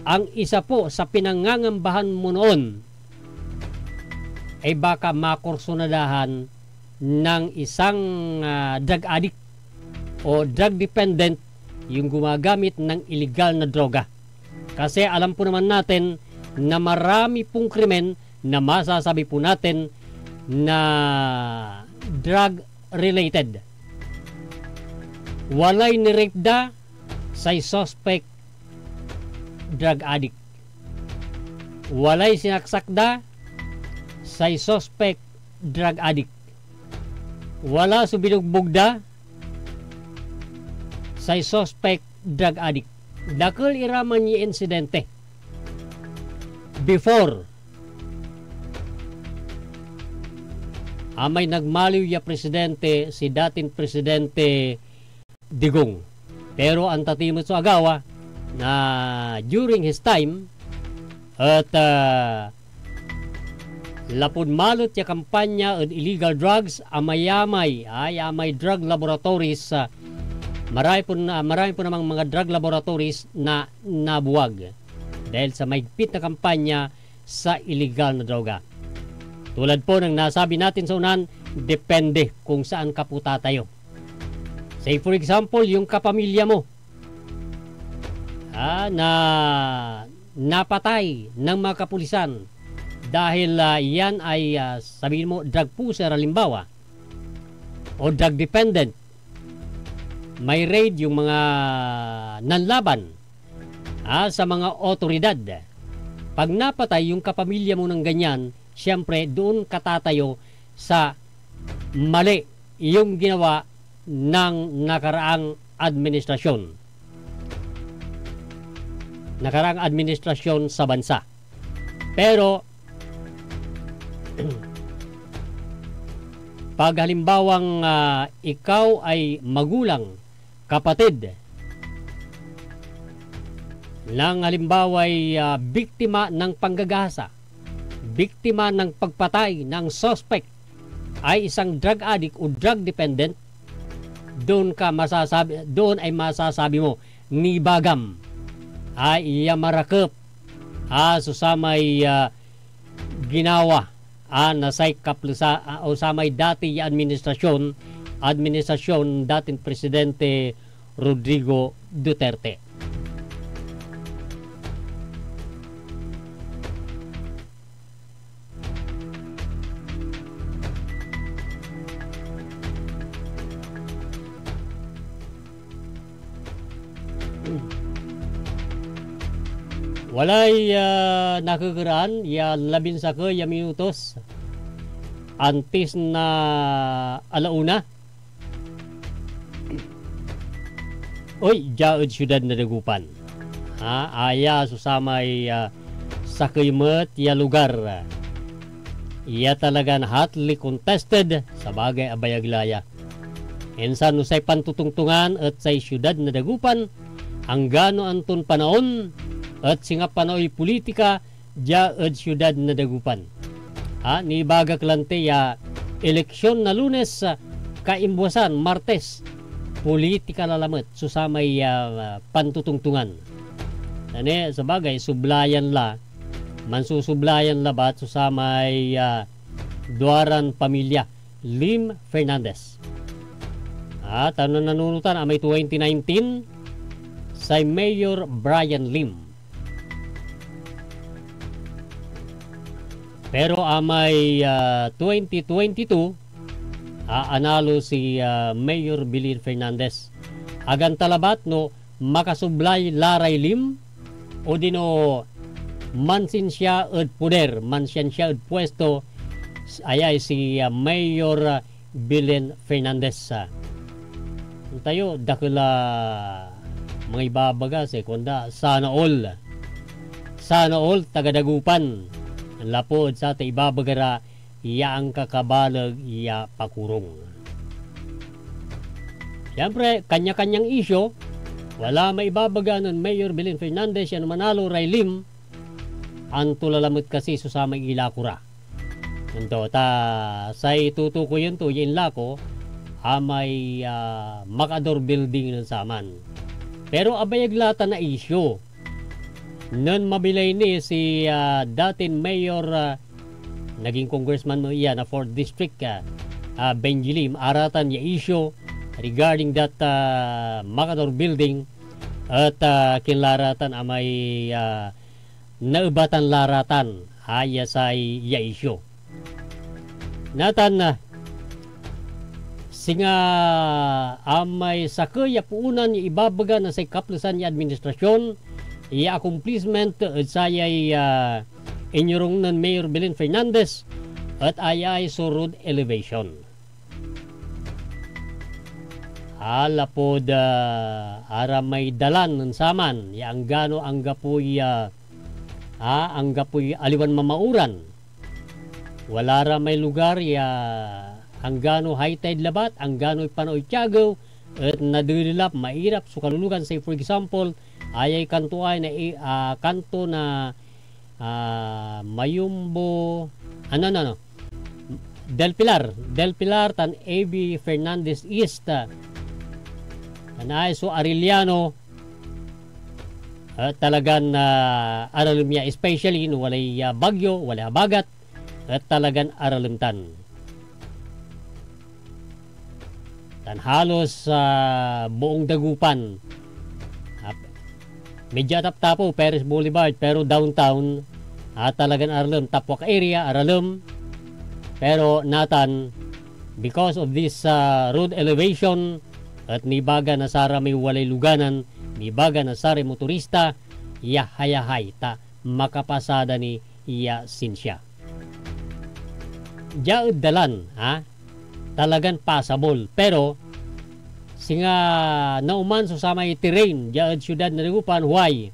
ang isa po sa pinangangambahan mo noon ay baka makursunadahan ng isang, ah, drug addict o drug dependent yung gumagamit ng illegal na droga. Kasi alam po naman natin na marami pong krimen na masasabi po natin na drug related. Walay ni-rape da, say suspect drug addict. Walay sinaksak da, say suspect drug addict. Wala so binugbog da, say suspect drug addict. Dakel iraman ya insidente. Before, amay nagmaliw ya presidente, si datin Presidente Digong. Pero anta ti met so agawa na during his time, et, ah, lapud malet ya kampanya ed illegal drugs, amayamay, ay, amay drug laboratories, ah, marami po na, marami po namang mga drug laboratories na nabuwag dahil sa maigpit na kampanya sa illegal na droga. Tulad po ng nasabi natin sa unahan, depende kung saan ka po tatayo. Say for example, yung kapamilya mo, ah, na napatay ng mga kapulisan dahil, ah, yan ay, ah, sabihin mo, drug pusher, halimbawa, o drug dependent. May raid yung mga nanlaban, ah, sa mga otoridad. Pag napatay yung kapamilya mo ng ganyan, siyempre, doon ka tatayo sa mali yung ginawa ng nakaraang administrasyon. Nakaraang administrasyon sa bansa. Pero, pag halimbawang, ah, ikaw ay magulang, kapatid, ng halimbawa'y, ah, biktima ng panggagahasa, biktima ng pagpatay ng suspect ay isang drug addict o drug dependent, doon ka masasabi, doon ay masasabi mo, nibagam, ay iya marakep, ah, so samay, ah, ginawa, ah, na say kaplesa-, ah, o samay dati ya administrasyon, administrasyon datin Presidente Rodrigo Duterte. Walay, ah, nakekeraan ya labinsakey ya minutos antis na ala una. Oy, dia ed siudad na Dagupan. Ha, aya so samay, ah, sakey met ya lugar ya talagan hotly contested, sabagay abayag la ya. Insan no say pantotongtongan et say siudad na Dagupan, anggano anton panaon et singa panaoy politika dia ed siudad na Dagupan. Ha, nibagak lanti ya eleksyon na Lunes, ah, kaimbuasan, Martes, politika la lamet so samay, ah, pantotongtongan. Tani, sabagay, sublayan la. Mansusublayan labat so samay, ah, duaran pamilya, Lim Fernandez. Ah, tan nanunotan amay twenty nineteen, say Mayor Brian Lim. Pero amay, ah, twenty twenty-two, ah, analo si, ah, Mayor Bilin Fernandez. Aganta labat no makasublay la ray Lim, odino mansiansia ed poder, mansiansia ed puesto, s-, ayay si, ah, Mayor, ah, Belen Fernandez, ah. Tayo, dakel a mangibabaga, say kuanda, sana all. Sana all, taga Dagupan. Lapud satay ibabaga ra, ya ankakabaleg ya pakurong. Siyempre, kanya-kanyang isyu, wala maibabaga nen Mayor Belen Fernandez ya no manalo ray Lim, anto la lamet kasi so samay ilako ra. Ento, ta say tutukoyen to ya inlako, amay, ah, Macador Building nen saman. Pero abayag la tan a isyu. Nen mabilay ni si, ah, datin Mayor, ah, naging congressman met ya na fourth District, ah, ah, Benji Lim, aratan ya isyu regarding that, ah, Macador Building et, ah, kinlaratan amay, ah, naebatan la ratan, ah, ya say ya isyu. Natan, ah, singa amay sakey a poonan ya ibabaga na say kaplesan ya administrasyon ya accomplishment ed sayay, ah, inyorung nen Mayor Belen Fernandez et ayay so road elevation. Ah, lapud, ah, aramay dalan nen saman ya anggano anggapoy, ah, ah, anggapoy aliwan mamauran. Wala ra may lugar ya anggano high tide labat, angganoy panaoy tiagew, et nadedelap, mairap so kalulugan. Say, for example, ayay kanto ay na, ah, kanto na, ah, Mayumbo, ano, ano, ano, Del Pilar, Del Pilar tan A B Fernandez East, ah, tan ay so Arellano, ah, talagan, ah, aralem ya, especially no walay, ah, bagyo, walay abagat, et talagan aralem tan. Tan halos, ah, buong Dagupan, ah, medyo ataptapew, Perez Boulevard, pero downtown, ah, talagan aralem. Tapwak area, aralem. Pero natan, because of this, ah, road elevation, et nibaga na saramay walay luganan, nibaga na saray motorista, ya hayahay ta makapasada ni ya sinsia. Dia ed dalan, ha? Talagan pasabol. Pero, singa naoman so samay terrain, dia ed siudad na Dagupan, why?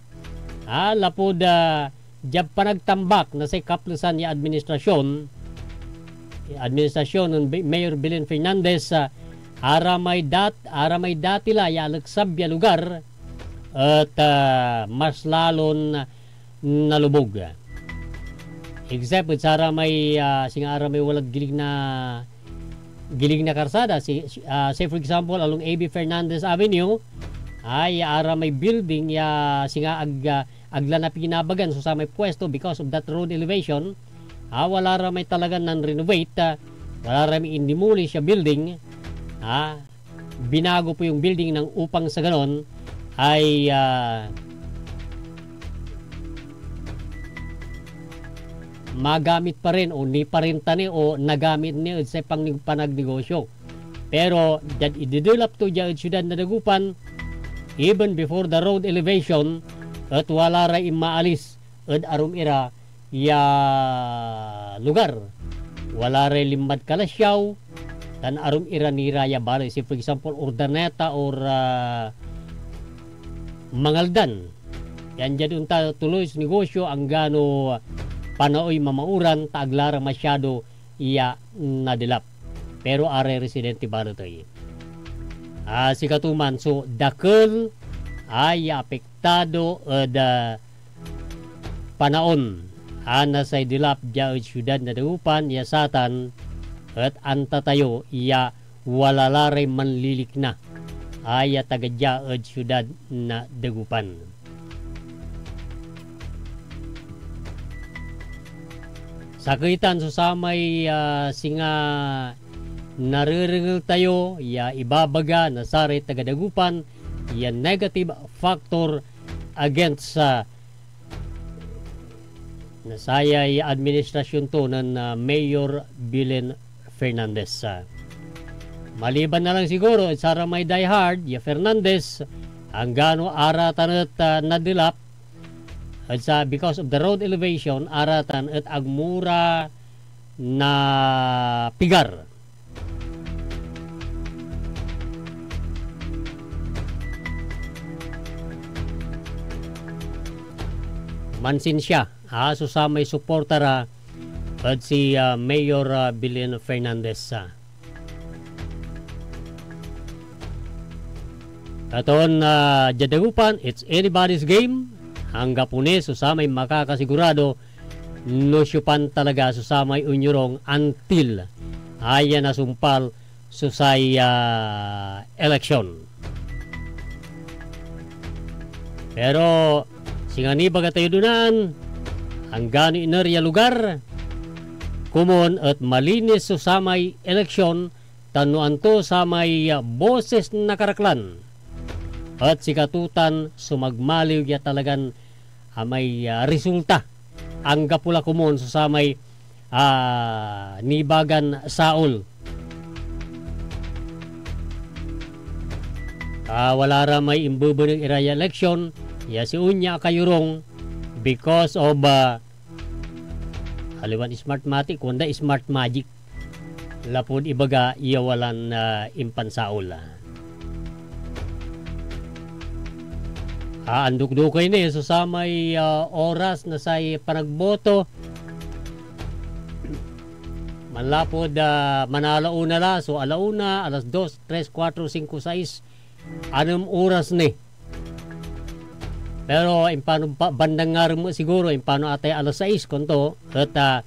Ha? Lapud, ah, diad panagtambak na say kaplesan ya administrasyon, administrasyon nen Bi-, Mayor Belen Fernandez, ah, aramay dat-, aramay dati la ya aleksab ya lugar, et, ah, mas lalon nalubog. Except ed saramay, ah, singa aramay walad gilig na, gilig na karsada, si, si, ah, say for example, along A B Fernandez Avenue, ay aramay building ya singa ag, ah, ag la napinabagan so samay puesto because of that road elevation. Ah, wala ra may talagan nan-renovate, ah, wala ra may indemolish ya building. Ah, binago po yung building ng upang sa ganon ay, ah, magamit pa rin o niparenta ni o nagamit ni ed say pangni-, panagnegosyo. Pero diad ididelap to dia ed siudad na Dagupan, even before the road elevation, et wala ray inmaalis ed arum ira ya lugar. Wala ray linmad Calasiao, tan arum ira ni ra ya baley. Say, for example, Urdaneta or, ah, Mangaldan. Yan diad onta tuloy so negosyo, anggano panaoy mamauran, ta ag la ra masyado ya nadelap. Pero aray residente balet ey. Ah, sikato man so dakel a ya apektado ed, ah, panaon a na say delap dia ed siudad na Dagupan ya satan et anta tayo ya wala la ray manlilikna a ya taga dia ed siudad na Dagupan. Sakey tan so samay, ah, singa narerengel tayo ya ibabaga na saray taga Dagupan ya negative factor against, ah, na sayay administrasyon to nen, ah, Mayor Belen Fernandez. Ah, maliban na lang siguro ed saramay diehard ya Fernandez, anggano aratan et, ah, nadelap ed sa, because of the road elevation, aratan et ag mo ra napigar. Mansinsia, ah, so samay suporta ra ed si, ah, Mayor, ah, Belen Fernandez, ah. Katon, ah, diad Dagupan, it's anybody's game. Anggapo ni so samay makakasigurado no siopan talaga so samay onyorung until aya nasumpal so say, ah, eleksyon. Pero singa nibaga tayo dunan, anggano iner ya lugar, komon et malinis so samay eleksyon, tan no anto samay, ah, boses na karaklan, et sikato tan so magmaliw ya talagan amay, ah, resulta. Anggapo la komon so samay, ah, nibagan saol. Ah, wala ra may imbebeneg iray eleksyon ya si onya akayorung because of, ah, aliwan Smartmatic, kuanda Smart Magic. Lapud ibaga ya walan, ah, impansaol, ah. Ah, andukdukey ni so samay, ah, oras na say panagboto. Manlapud, ah, manalauna la, so alauna, alas dos, tres, kuatro, singko, sais, anem oras ni. Pero impano pa, bandang ngarem met siguro, impano atay alas sais, kuanto, et, ah,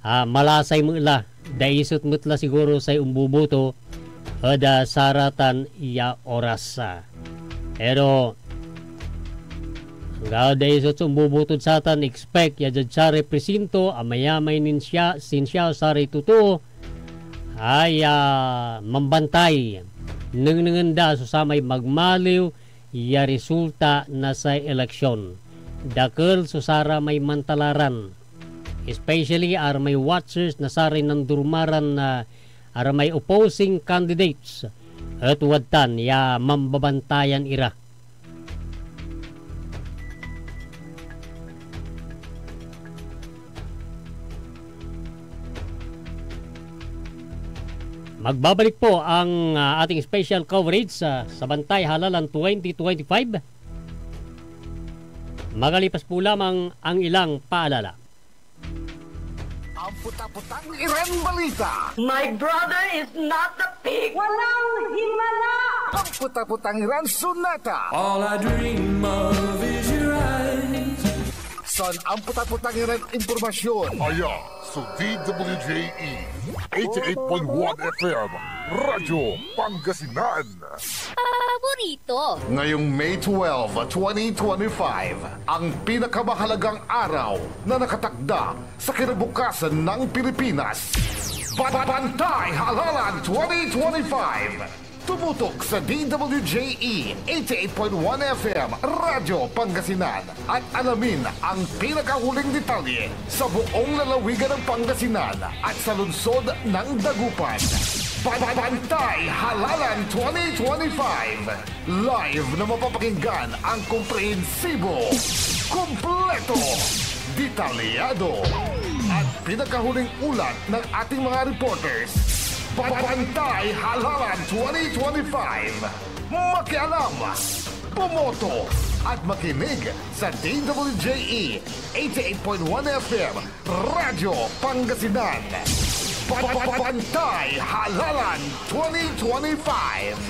ah, malasay met la, daiset met la siguro say omboboto ed, ah, saratan ya oras, ah. Pero, anggapo daiset so ombobotod satan, expect ya diad saray presinto, amayamay nin sia-, sinsiaw saray totoo, ay, ah, mambantay. Nengnengen da so samay magmaliw ya resulta na say eleksyon. Dakel so saramay mantalaran, especially aramay watchers na saray nanduruma ran, ah, aramay opposing candidates, et wadtan ya mambabantayan ira. Magbabalik po ang, ah, ating special coverage sa, sa Bantay Halalan twenty twenty-five. Makalipas po lamang ang ilang paalala. Amputaputang iran balita. My brother is not a pig. Walang himala. Amputaputang iran sonata. All I dream of is your eyes. San amputaputang iran impormasyon. Aya, so D W J E, eighty-eight point one F M, Radyo Pangasinan. Paborito. Ngayong May twelve, twenty twenty-five, ang pinakamahalagang araw na nakatakda sa kinabukasan ng Pilipinas. Ba-, Bantay Halalan twenty twenty-five. Tumutok sa D W J E eighty-eight point one F M, Radyo Pangasinan. At alamin ang pinakahuling detalye sa buong lalawigan ng Pangasinan at sa lungsod ng Dagupan. Ba-, Bantay Halalan twenty twenty-five. Live na mapapakinggan ang komprehensibo, kompleto, detalyado, at pinakahuling ulat ng ating mga reporters. Ba-, Bantay Halalan twenty twenty-five. Makialam, bumoto, at makinig sa D W J E eighty-eight point one F M, Radyo Pangasinan. Pa-, pa-, Pantay Halalan twenty twenty-five.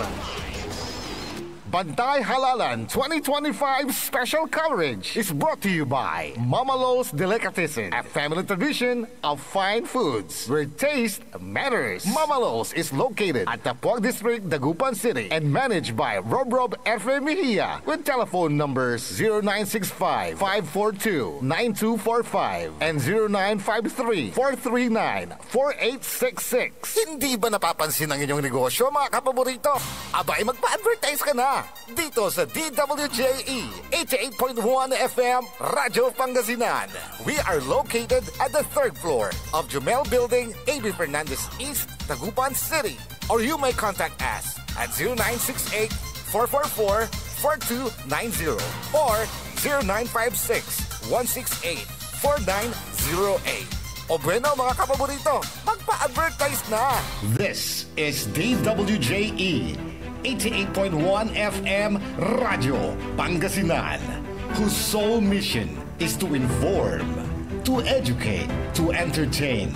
Bantay Halalan twenty twenty-five special coverage is brought to you by Mama Lo's Delicatessen, a family tradition of fine foods where taste matters. Mama Lo's is located at Tapuag District, Dagupan City, and managed by Rob Rob F A Mejia with telephone numbers zero nine six five, five four two, nine two four five and zero nine five three, four three nine, four eight six six. Hindi ba napapansin ang inyong negosyo, mga kapaborito? Abay, magpa-advertise ka na dito sa D W J E eighty-eight point one F M Radyo Pangasinan. We are located at the third floor of Jumel Building, A B Fernandez East, Dagupan City. Or you may contact us at zero nine six eight, four four four, four two nine zero or zero nine five six, one six eight, four nine zero eight. O bueno, mga kapaborito, magpa-advertise na! This is D W J E eighty-eight point one F M Radyo Pangasinan, whose sole mission is to inform, to educate, to entertain,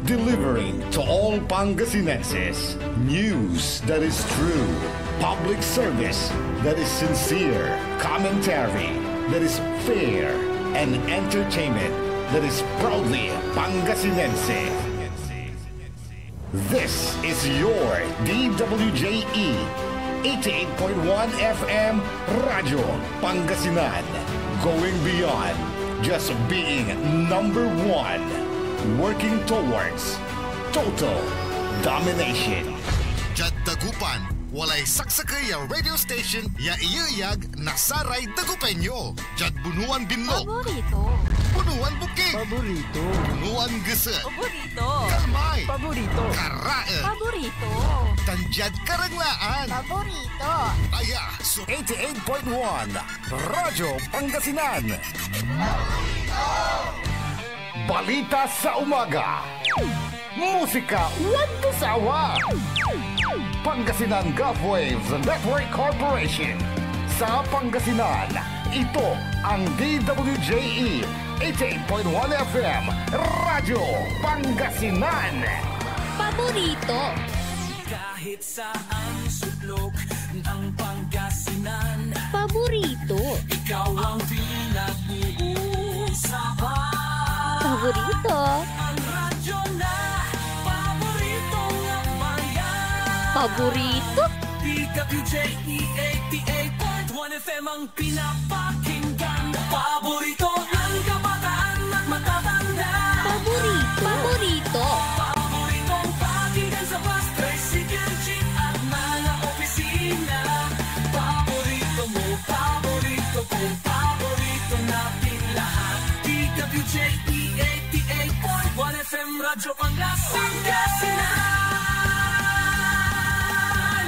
delivering to all Pangasinenses news that is true, public service that is sincere, commentary that is fair, and entertainment that is proudly Pangasinense. This is your D W J E eighty-eight point one F M Radyo Pangasinan. Going beyond just being number one. Working towards total domination. Diad Dagupan, walay saksakey a radio station ya iyeyag na saray Dagupeño. Diad Bunuan Binlog. Paborito. Bunuan Bukid. Paborito. Bunuan Geset. Paborito. Kalmay. Paborito. Karaen. Paborito. Tan diad Karanglaan. Paborito. Aya so eighty-eight point one Radyo Pangasinan. Balita sa umaga. Musika, walang sawa. Pangasinan Gulf Waves Network Corporation. Sa Pangasinan, ito ang D W J E eighty-eight point one F M Radyo Pangasinan. Paborito. Kahit saan sulok ng Pangasinan. Paborito. Ikaw ang pinag-uusapan. Paborito. Ang radyo na paboritong ambayan. Paborito. D W J E eighty-eight point one F M ang pinapakinggan. Paborito ng kabataan at matatanda. Paborito. Paborito. Paboritong pakinggan sa bus, tricycle, jeep at mga opisina. Paborito mo, paborito ko, paborito natin lahat. D W J E eighty-eight point one F M Radyo Pangasinan.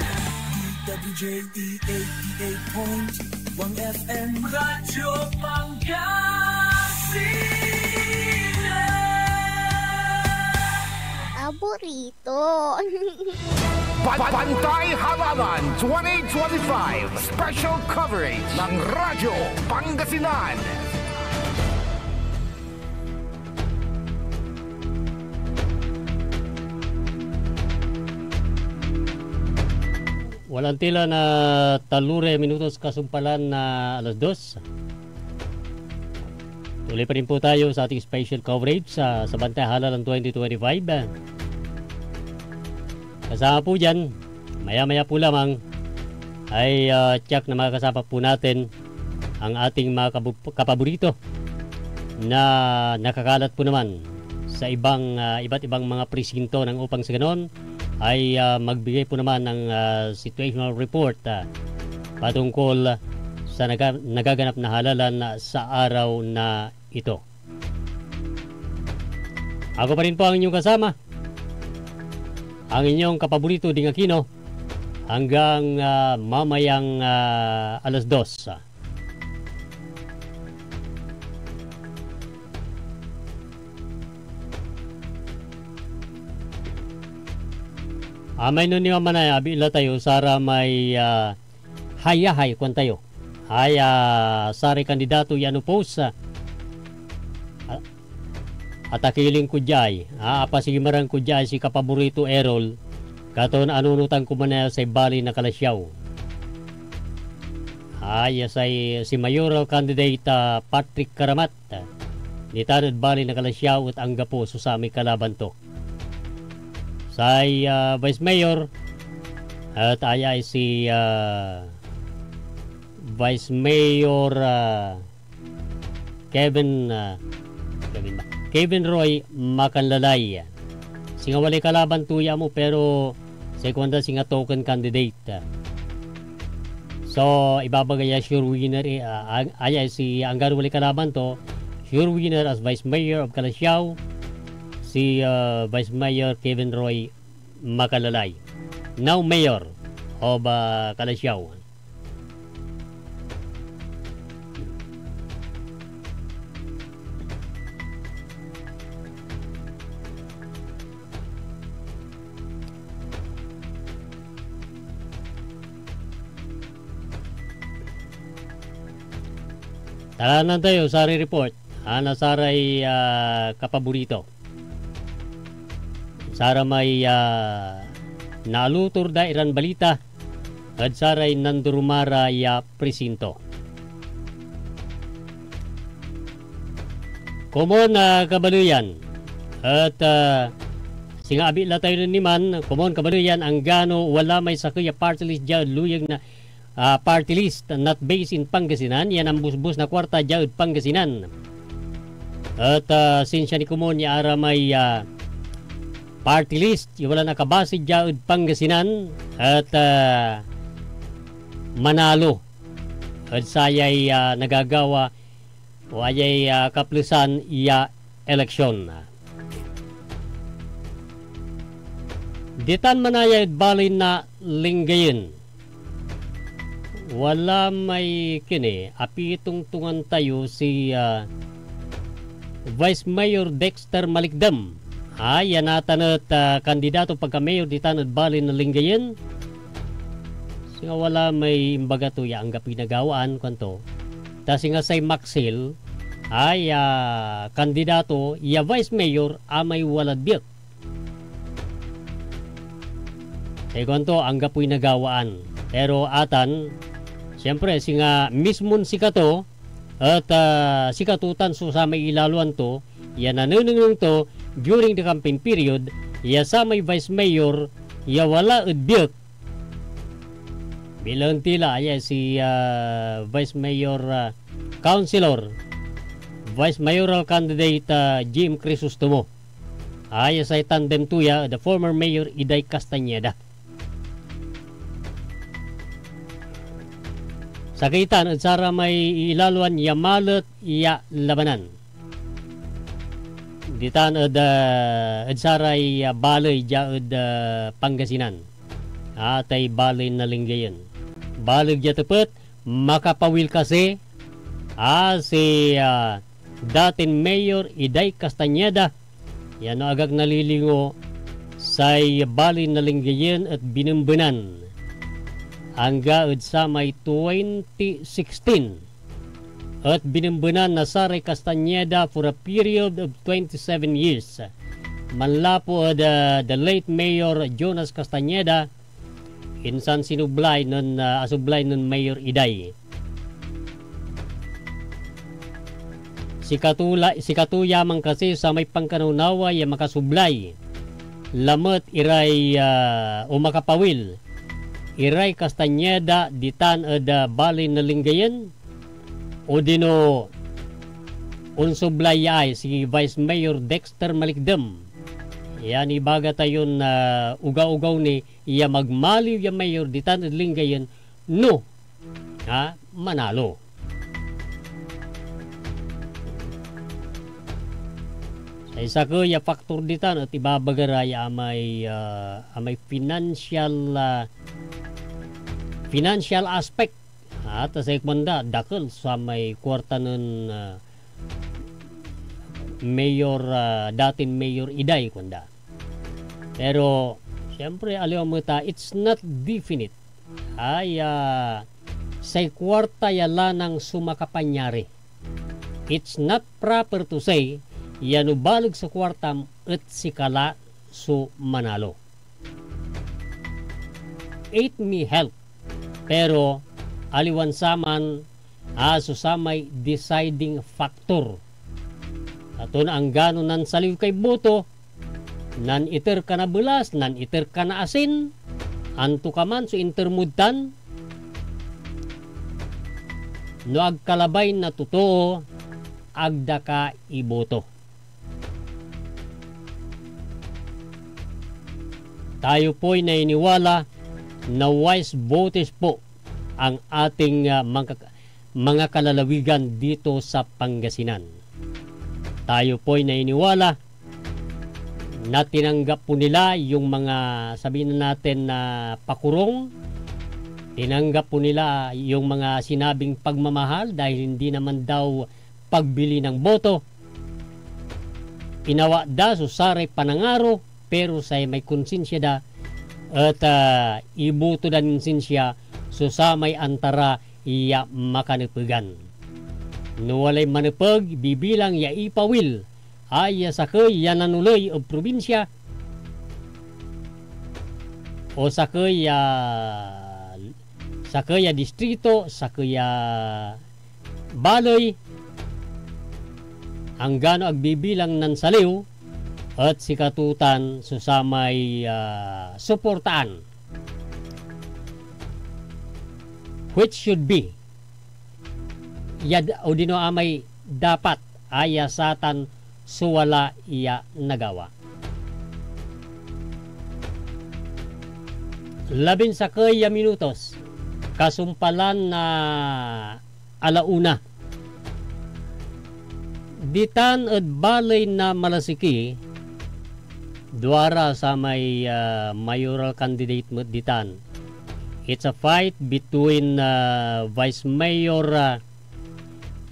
D W J E eighty-eight point one F M Radyo Pangasinan. Paborito. Ba-, Bantay Halalan twenty twenty-five Special Coverage ng Radyo Pangasinan. Walang tila na talure minutos kasumpalan na alas dos. Tuloy pa rin po tayo sa ating special coverage sa, sa Bantay Halalan twenty twenty-five. Kasama po dyan, maya-maya po lamang ay, ah, tiyak na makakasama po natin ang ating mga kabu-, kapaborito na nakakalat po naman sa ibang, ah, iba't ibang mga presinto ng upang sa ganon ay, ah, magbigay po naman ng, ah, situational report, ah, patungkol sa naga-, nagaganap na halalan, ah, sa araw na ito. Ako pa rin po ang inyong kasama, ang inyong kapaborito, Ding Aquino, hanggang, ah, mamayang, ah, alas dos. Amay no ni Mamanay, abila tayo, saramay, ah, hayahay, kuan tayo. Ay, ah, saray kandidato ya anopos, ah, ah, atakiling ko diay, ah, apasimaran ko diay si Kapaborito Errol, katon anunotan ko man say bali na kalasiaw. Ah, ya say, si mayoral candidate, ah, Patrick Caramat, ah, ditan ed baley na Calasiao et anggapo so samay kalaban to. Say, ah, Vice Mayor et ayay si, ah, Vice Mayor, ah, Kevin, ah, Kevin ba? Kevin Roy Macanlalay. Singa walay kalaban to ya amo, pero say kuanda singa token candidate. So, ibabaga ya sure winner, eh, ah, ang-, ayay si anggad walay kalaban to, sure winner as Vice Mayor of Calasiao, si, ah, Vice Mayor Kevin Roy Macanlalay, now Mayor of, ah, Calasiao. Talanan tayo saray report, ah, na saray, ah, kapaborito. Saramay, ah, naalutor da iran balita ed saray nanduruma ra ya presinto. Komon, ah, kabaleyan, et, ah, singa abitla tayo nen iman, komon kabaleyan, anggano wala may sakey a party list dia ed luyag na ah, party list, not based in Pangasinan, ya nambusbus na kuarta dia ed Pangasinan. Et, ah, sinsia ni komon ya aramay, ah, party list ya wala nakabase dia ed Pangasinan, et, ah, manalo ed sayay, ah, nagagawa o ayay, ah, kaplesan ya eleksyon. Ditan manaya ed baley na Lingayen, wala may kine, apitongtongan tayo si, ah, Vice Mayor Dexter Malikdem. Ah, ya natan et, ah, kandidato pagka-mayor ditan ed baley na Lingayen. Singa wala may imbaga to ya anggapoy nagawaan, kuanto. Ta singa say maksil ay, ah, kandidato ya vice mayor a may walad biek. Say kuanto, anggapoy nagawaan. Pero atan, siyempre, singa mismon sikato, et, ah, sikato tan so samay ilaloan to, ya nanenengneng to during the campaign period, ya samay vice mayor ya wala ed biek, bilang tila, aya si, ah, Vice Mayor, ah, Councilor, Vice Mayoral Candidate, ah, Jim Crisostomo. Aya say tandem to ya, the former Mayor Iday Castañeda. Sakey tan ed saramay ilaloan ya malet ya labanan. Ditan ed, ah, ed saray, ah, baley dia ed, ah, Pangasinan. Atay baley na Lingayen. Baleg dia tepet, makapawil kasi, ah, si, ah, datin Mayor Iday Castañeda, ya no agak nalilingo, say baley na Lingayen et binembenan angga ed samay twenty sixteen. Et binembenan na saray Castañeda for a period of twenty-seven years. Manlapu ed, ah, the late Mayor Jonas Castañeda, insan sinublay nen, ah, asublay nen Mayor Iday. Sikato la-, sikato ya man kasi samay pankanawnawa ya makasublay lamet iray, ah, o makapawil iray Castañeda ditan ed, ah, baley na Lingayen, odino onsublay ya ay si Vice Mayor Dexter Malikdem. Yan ibaga tayon, ah, uga-ugaw ni ya magmaliw ya mayor ditan ed Lingayen no, ha, manalo. Say sakey ya faktor ditan et ibabaga ra ya amay, ah, amay financial, ah, financial aspect. Ah, ta say kuanda, dakel samay kuarta nen, ah, Mayor, ah, datin Mayor Iday, kuanda. Pero, siyempre, aliwa met a, it's not definite. Ay, ah, say kuarta ya lanang so makapanyari. It's not proper to say ya no baleg so kuartam et sika la so manalo. It may help, pero aliwan saman a so samay deciding factor. Aton anggano nansaliw kay boto, naniter ka na belas, naniter ka na asin, antokaman so inter mod tan, no ag ka labay na totoo, ag da ka iboto. Tayo po'y nainiwala na wise voters po ang ating, ah, mga, mga kalalawigan dito sa Pangasinan. Tayo po'y nainiwala na tinanggap po nila yung mga, sabihin na natin, na pakurong. Tinanggap po nila yung mga sinabing pagmamahal dahil hindi naman daw pagbili ng boto. Inawa da so saray panangaro, pero say may konsensya da et, ah, iboto da nin sinsia so samay antara ya makanepegan. No walay manepeg, bibilang ya ipawil a ya sakey ya nanoley ed probinsia o sakey ya, sakey ya distrito, sakey ya baley, anggano ag bibilang nansaliw, et sikato tan so samay, ah, suportaan. Which should be, ya d-, odino amay dapat a ya satan so wala ya nagawa. Labinsakey ya minutos, kasumpalan na ala una. Ditan ed baley na Malasiki, duara samay, ah, mayoral candidate met ditan. It's a fight between, ah, Vice Mayor, ah,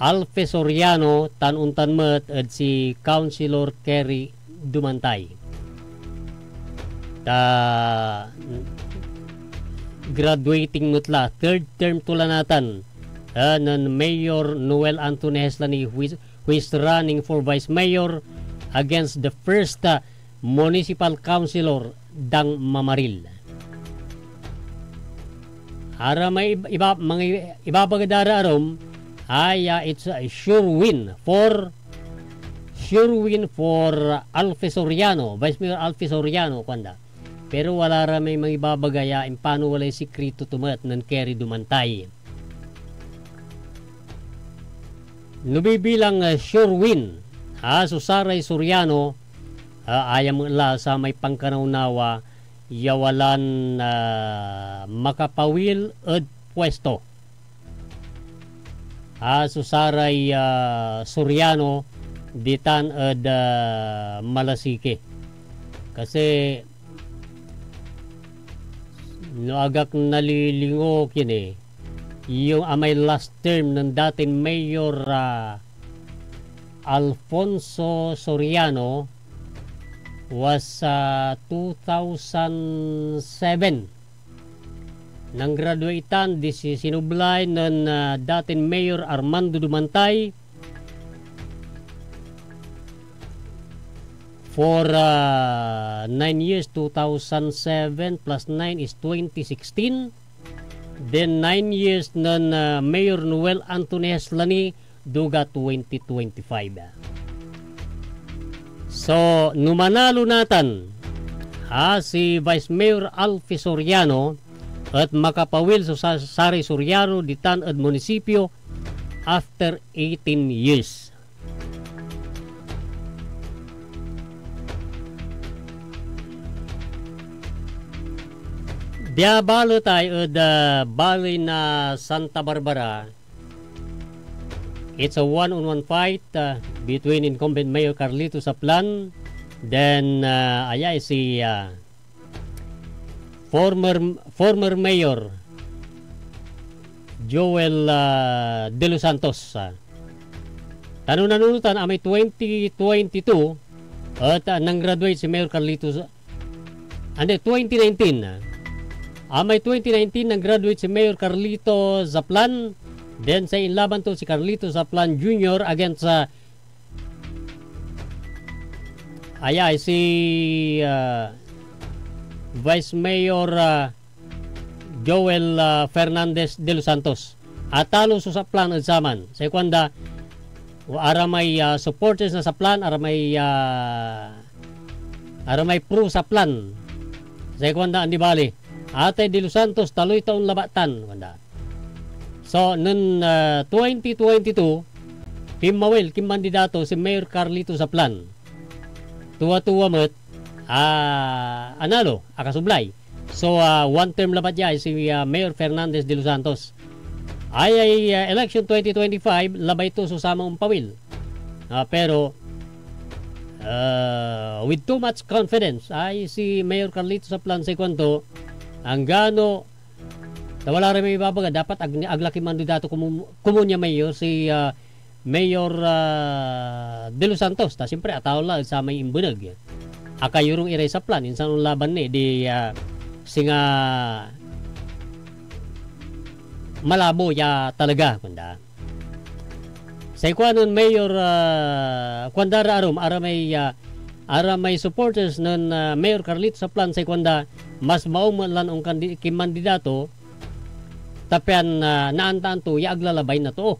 Alfe Soriano tan ontan met ed si Councilor Kerry Dumantay. Ta graduating met la, third term to la natan, ah, nen Mayor Noel Anthony Heslani, who is, who is running for vice mayor against the first, ah, municipal councilor, Dang Mamaril. Aramay ib-, iba-, mga i-, ibabaga da ra arum, ay, ah, it's a sure win for, sure win for Alfe Soriano, Vice Mayor Alfe Soriano, kuanda. Pero wala ra may mangibabaga ya impano walay sikreto to met nen Kerry Dumantay. No bibilang, ah, sure win, ah, so saray Soriano, ah, aya met la samay pankanawnawa ya walan, ah, makapawil ed puesto. Ah, so saray, ah, Soriano ditan ed, ah, Malasiki. Kasi no ag ak nalilingo kini, yung amay last term nen dating Mayor, ah, Alfonso Soriano was, ah, two thousand seven. Nanggraduate tan di si-, sinublay nen, ah, dating Mayor Armando Dumantay for, ah, nine years, two thousand seven plus nine is twenty sixteen. Then nine years nen, ah, Mayor Noel Anthony Heslani, duga twenty twenty-five. So, no manalo natan, ah, si Vice Mayor Alfie Soriano et makapawil so sa-, saray Soriano ditan ed munisipyo after eighteen years. Dia balet ay ed, ah, baley na Santa Barbara, it's a one-on-one fight, ah, between incumbent Mayor Carlito Saplan, then, ah, ayay si, ah, former, former Mayor Joel, ah, De Los Santos, ah. Tan no nanunotan, amay twenty twenty-two et, ah, nang-graduate si Mayor Carlito Sa-, ande, twenty nineteen, ah. Amay twenty nineteen, nang-graduate si Mayor Carlito Zaplan. Then, say inlaban to si Carlito Zaplan Junior against, ah, ayay, si, ah, Vice Mayor, ah, Joel, ah, Fernandez De Los Santos. atalo so Saplan ed saman. Say kuanda, o aramay, ah, supporters na Saplan, aramay, ah, aramay pro Saplan. Say kuanda, andi bali, atay De Los Santos, taloy taon labat tan, kuanda. So, nen, ah, twenty twenty-two, pinmawil, kinmandidato si Mayor Carlito Saplan. Tua-tua met, ah, analo, akasublay. So, ah, one term labat ya si, ah, Mayor Fernandez de los Santos. Ay, ay, ah, election twenty twenty-five, labay to so samay ompawil. Ah, pero, ah, with too much confidence, ay si Mayor Carlito Saplan say kuanto, anggano ta wala ray may ibabaga, dapat ag, ag la kinmandidato komun-, komun ya mayor, si, ah, Mayor, ah, De Los Santos, ta siyempre, atawa la ed samay imbeneg. Akayorung iray Saplan, insan onlaban ni, di, ah, singa malabo ya talaga, kuanda. Say kuanen Mayor, ah, kuanda ra arum, aramay, ah, aramay supporters nen, ah, Mayor Carlito Saplan, say kuanda, mas maong met lan onkandi-, kinmandidato, ta pian, ah, naantaan to ya aglalabay na too.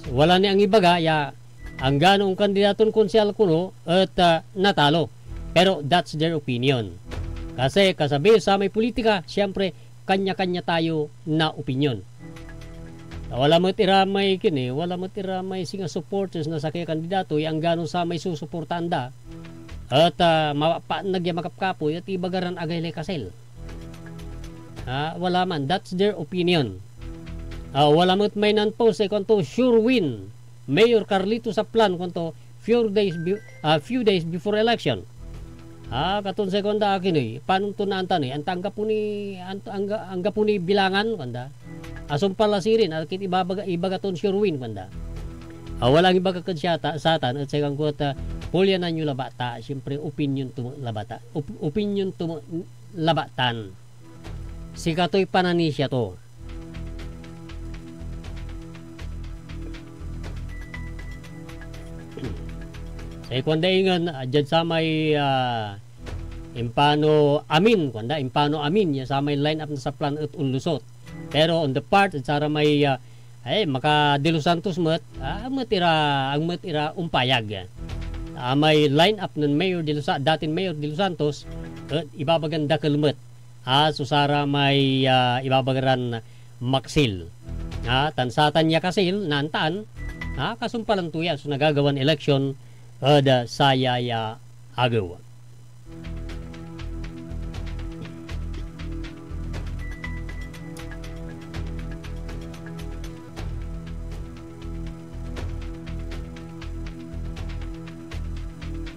So, wala ni angibaga ya anggano onkandidaton konsyal kono et, ah, natalo. Pero that's their opinion. Kasi kasabi samay politika, siyempre, kanya-kanya tayo na opinion. Ta wala met ira may kini, wala met ira may singa supporters na sakey a kandidato ya anggano samay susuportaan da. Et, ah, mapapaannag ya makapkapoy et ibaga ran agaylay kasil. Ah, wala man. That's their opinion. Ah, wala met may nan-post, eh, kuanto, "Sure win. Mayor Carlito Saplan," kuanto, "few days be-, ah, few days before election." Ah, katon say kuanda akin, eh, panon to naantan, eh, anta anggapo ni, anta angga-, anggapo ni bilangan, kuanda. Asumpal la sirin, akin ibabaga, ibaga ton sure win, kuanda. Ah, wala ang ibaga kad siya ta-, satan, et say kuanto, ah, polyanan yo labat, ta, siyempre, opinion to labat, ah, op-, opinion to labat tan. Sikatoy pananisia to. Say kuanda ingen, ah, diad samay, ah, impano amin, kuanda, impano amin ya samay line-up na Saplan et onlusot. Pero on the part ed saramay, ah, ay, maka De Los Santos met, ah, met ira, ag met ira ompayag. Amay line-up nen Mayor De Los Sa-, datin Mayor De Los Santos, et ibabagan dakel met a so saramay, ah, ibabaga ran maksil. Ah, tan satan ya kasil, naantaan, ah, kasumpalan to ya so nagagawan eleksyon ed, ah, sayay, ah, agew.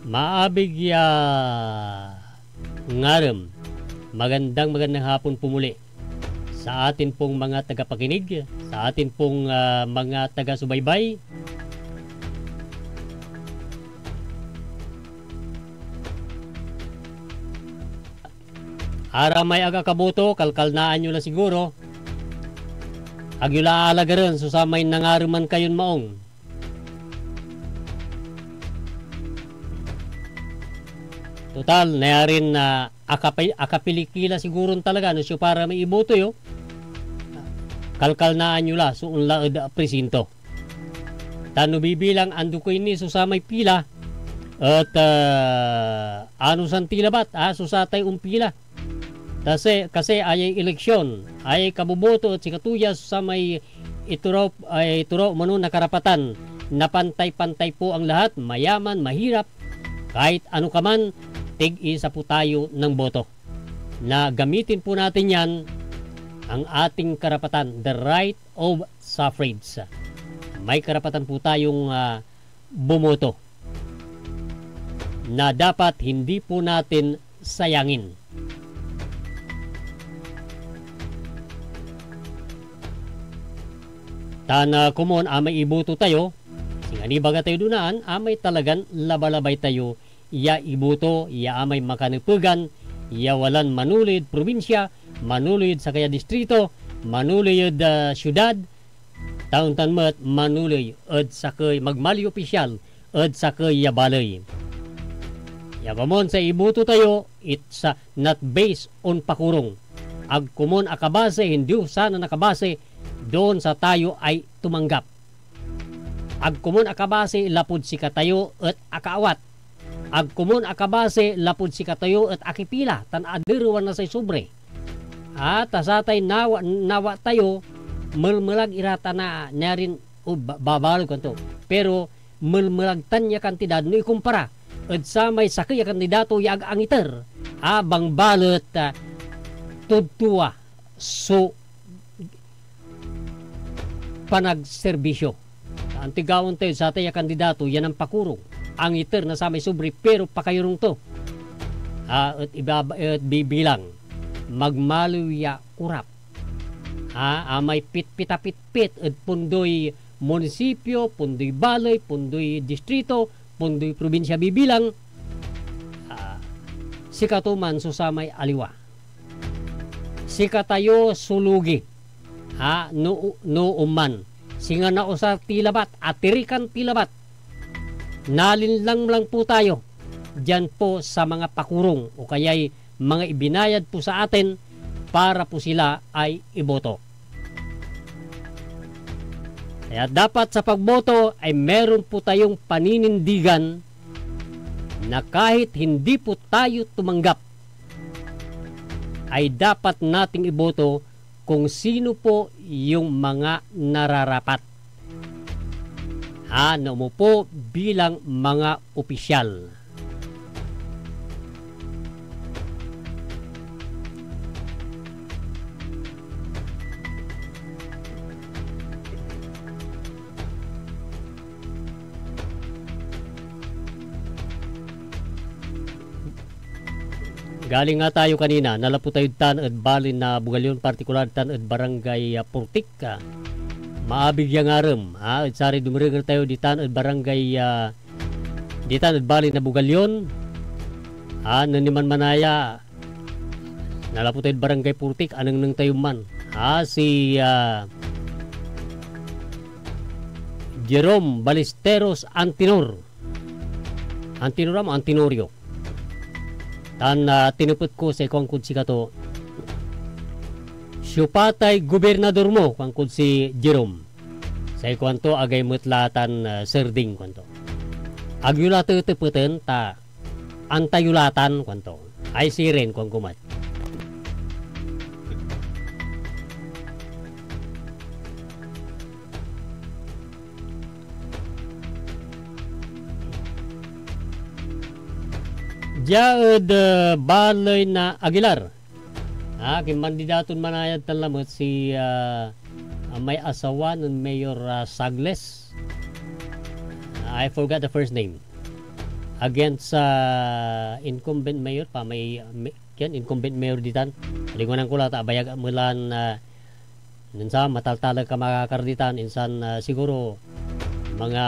Maabig ya ngarem. Magandang, magandang hapon po muli sa atin pong mga tagapakinig, sa atin pong, ah, mga taga-subaybay. Aramay ag akaboto, kalkalnaan yo la siguro. Ag yo la aalagaren so samay nangareman kayon maong. Total, nayarin, ah, akapi-, akapili ki la siguron talaga no siopa ra may iboto yo. Kalkalnaan yo la so onla ed presinto. Ta no bibilang andukey ni so samay pila, et, ah, anosan ti labat, ah, so satay ompila. Ta si-, kasi ayay eleksyon, ayay kaboboto et sikato ya so samay ituraw, ay ituraw umano na karapatan na pantay-pantay po ang lahat, mayaman, mahirap, kahit ano ka man, tig-isa po tayo ng boto. Na gamitin po natin yan, ang ating karapatan, the right of suffrage. May karapatan po tayong, ah, bumoto na dapat hindi po natin sayangin. Tan, ah, komon amay iboto tayo, singa nibaga tayo donaan, amay talagan labalabay tayo ya iboto ya amay makanepegan, ya walan manoley ed probinsia, manoley ed sakey a distrito, manoley ed, ah, siudad, ta ontan met manoley ed sakey, magmaliw opisyal ed sakey ya baley. Ya komon say iboto tayo, it's, ah, not based on pakurong. Ag komon akabase, hindi sana nakabase doon sa tayo ay tumanggap. Ag komon akabasi lapud sikatayo et akaawat. Ag komon akabasi lapud sikatayo et akipila tan aderewan na say sobre. A, ta satay nawa, nawa tayo, melmelag ira tan na, nayarin, o, ba-, babaleg kuanto. Pero melmelag tan ya kantidad no ikumpara ed samay sakey a kandidato ya ag angiter, a bangbalet, a, tudtua so panagserbisyo. Antigawen tayo satay a kandidato ya nampakurong, angiter na samay sobre, pero pakayorung to, a, et ibaba-, et bibilang magmaliw ya korap, a, amay pitpit a pitpit ed pundoy munisipyo, pundoy baley, pundoy distrito, pundoy probinsya bibilang, a, sikato man so samay aliwa. Sikatayo so lugi, ha, no, no oman. Singa nausar ti labat, atirikan ti labat. Nalinlang lang po tayo diyan po sa mga pakurong o kaya'y mga ibinayad po sa atin para po sila ay iboto. Kaya dapat sa pagboto ay meron po tayong paninindigan na kahit hindi po tayo tumanggap, ay dapat nating iboto kung sino po yung mga nararapat, ha, na umupo bilang mga opisyal. Galing nga tayo kanina, nalapu tayod tan ed bali na Bugallon, partikular tan ed Barangay, ah, Purtik, ah. Maabig ya ngarem, ah, ed saray dumirengel tayo ditan ed Barangay, ah, ditan ed bali na Bugallon. Ah, nen diman manaya, nalapu tayod Barangay Purtik, anengneng tayo man. Ah, si, ah, Jerome Ballesteros Antinor. Antinor amo, Antinorio. Tan, ah, tinepet ko say kuankod sikato, "Siopa tay gobernador mo?" kuankod si Jerome. Say kuanto, "Agay met la tan, ah, serding," kuanto. "Agyo la tetepeten ta anta yo la tan," kuanto. "Ay, sirin," kuanko met. Dia ed, eh, baley na Aguilar. Ah, kinmandidaton manayad tan lamet si, ah, ah, may asawa nen Mayor, ah, Sagles. I forgot the first name. Against, ah, incumbent mayor pa, may, may, yan, incumbent mayor ditan. Lingunan ko la ta abayag melan, ah, Insan, mataltaleg ka makakar ditan, insan, ah, siguro mga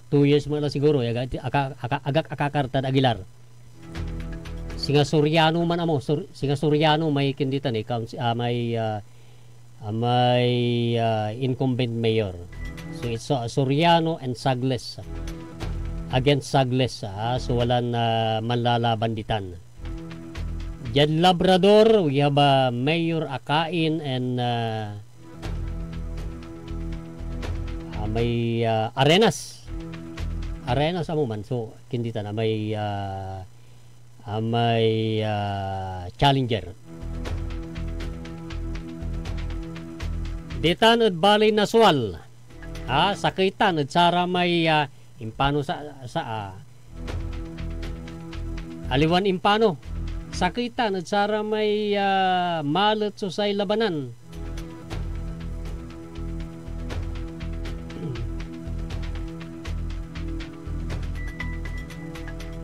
two years mo la siguro, ya, aka-, aka-, agak akakar tad Aguilar. Singa Soriano man amo, Sor-, singa Soriano may kinditan eh, couns-, ah, may, ah, ah, may, ah, incumbent mayor. So, it's, ah, Soriano and Sagles. Against Sagles, ah, so walan, ah, manlalaban ditan. Diad Labrador, we have, uh, Mayor Akain and, uh, uh, may, uh, Arenas. Arenas amo man. So, kinditan a may, uh, a may, uh, challenger. Ditan ed baley na Sual. Ah, sakey tan ed saramay, ah, impano sa, sa, ah, aliwan impano. Sakey tan ed saramay, ah, malet so say labanan.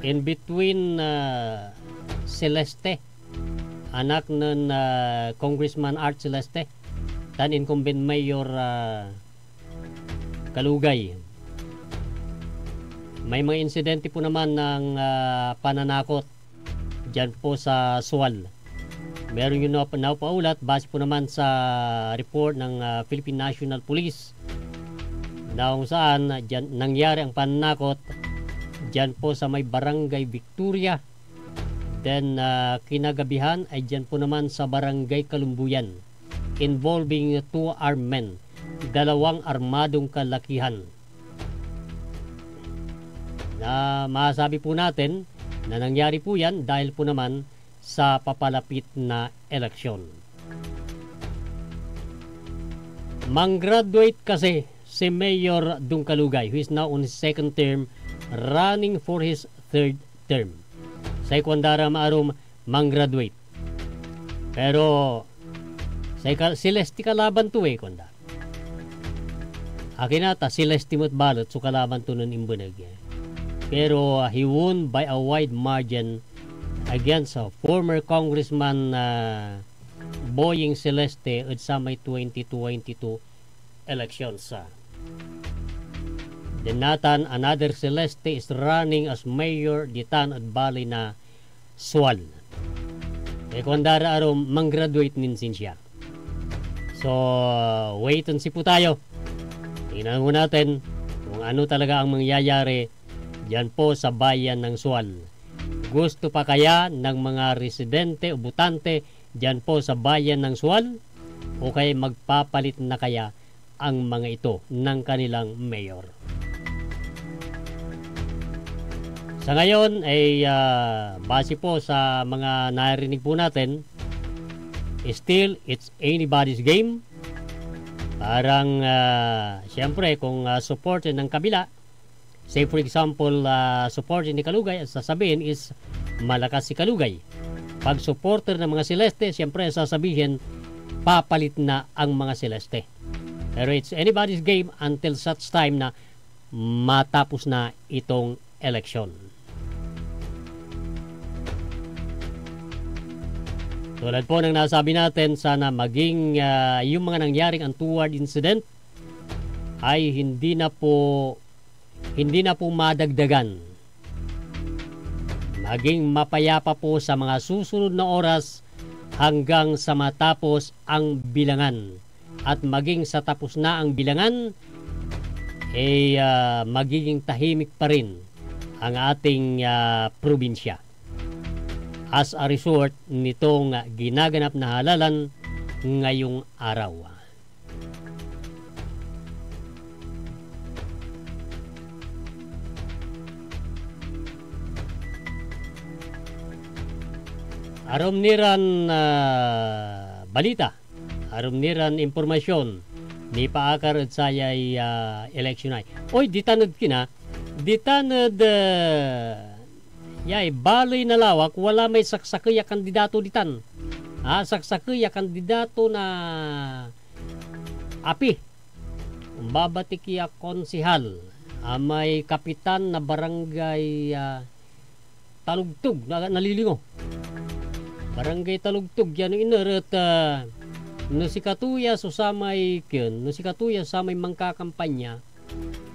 In between, ah, Celeste, anak nen, ah, Congressman Art Celeste, tan incumbent mayor, ah, Kalugay. May mga insidente po naman ng, ah, pananakot diyan po sa Sual. Meron yung nap-, napaulat base po naman sa report ng, ah, Philippine National Police na kung saan, ah, diyan, nangyari ang pananakot diyan po sa may Barangay Victoria. Then, ah, kinagabihan ay diyan po naman sa Barangay Kalumbuyan. involving two armed men, dalawang armadong kalakihan. Na masabi po natin na nangyari po yan dahil po naman sa papalapit na eleksyon. Mang-graduate kasi si Mayor Dungkalugay, who is now on his second term, running for his third term. Say kuanda ra, maarum, mang-graduate. Pero say ka-, si Lesti kalaban to eh, kuanda. Akin ata, si Lesti met balet so kalaban to nen imbeneg, eh. Pero, ah, he won by a wide margin against, ah, former Congressman, ah, Boying Celeste ed samay twenty twenty-two elections, ah. Then natan, another Celeste is running as mayor ditan ed baley na Sual. Eh, kuanda ra arum, mang-graduate nin sinsia. So, wait and see po tayo. Tingnan po natin kung ano talaga ang mangyayari diyan po sa bayan ng Sual. Gusto pa kaya ng mga residente o botante diyan po sa bayan ng Sual? O kaya magpapalit na kaya ang mga ito ng kanilang mayor? Sa ngayon ay, ah, base po sa mga narinig po natin, still, it's anybody's game. Parang, ah, siyempre, kung, ah, supporter ng kabila, say for example, ah, supporter ni Kalugay, sasabihin is malakas si Kalugay. Pag supporter ng mga Celeste, siyempre, sasabihin, papalit na ang mga Celeste. Pero it's anybody's game until such time na matapos na itong eleksyon. Tulad po ng nasabi natin, sana maging, ah, yung mga nangyaring untoward incident ay hindi na po, hindi na po madagdagan. Maging mapayapa po sa mga susunod na oras hanggang sa matapos ang bilangan. At maging sa tapos na ang bilangan, eh, ah, magiging tahimik pa rin ang ating, ah, probinsya as a result nitong ginaganap na halalan ngayong araw. Arum ni ran, ah, balita, arum ni ran impormasyon nipaakar ed sayay, ah, eleksyon ay. Oy, ditan ed kina, ditan ed, ah, yay baley na lawak, wala may saksakey a kandidato ditan. Ah, saksakey a kandidato na api. Ombabatik ya konsehal, amay kapitan na barangay, ah, Talugtog, na, nalilingo. Barangay Talugtog, yan iner et, ah, no sikato ya so samay, ken, no sikato ya samay mankakampanya,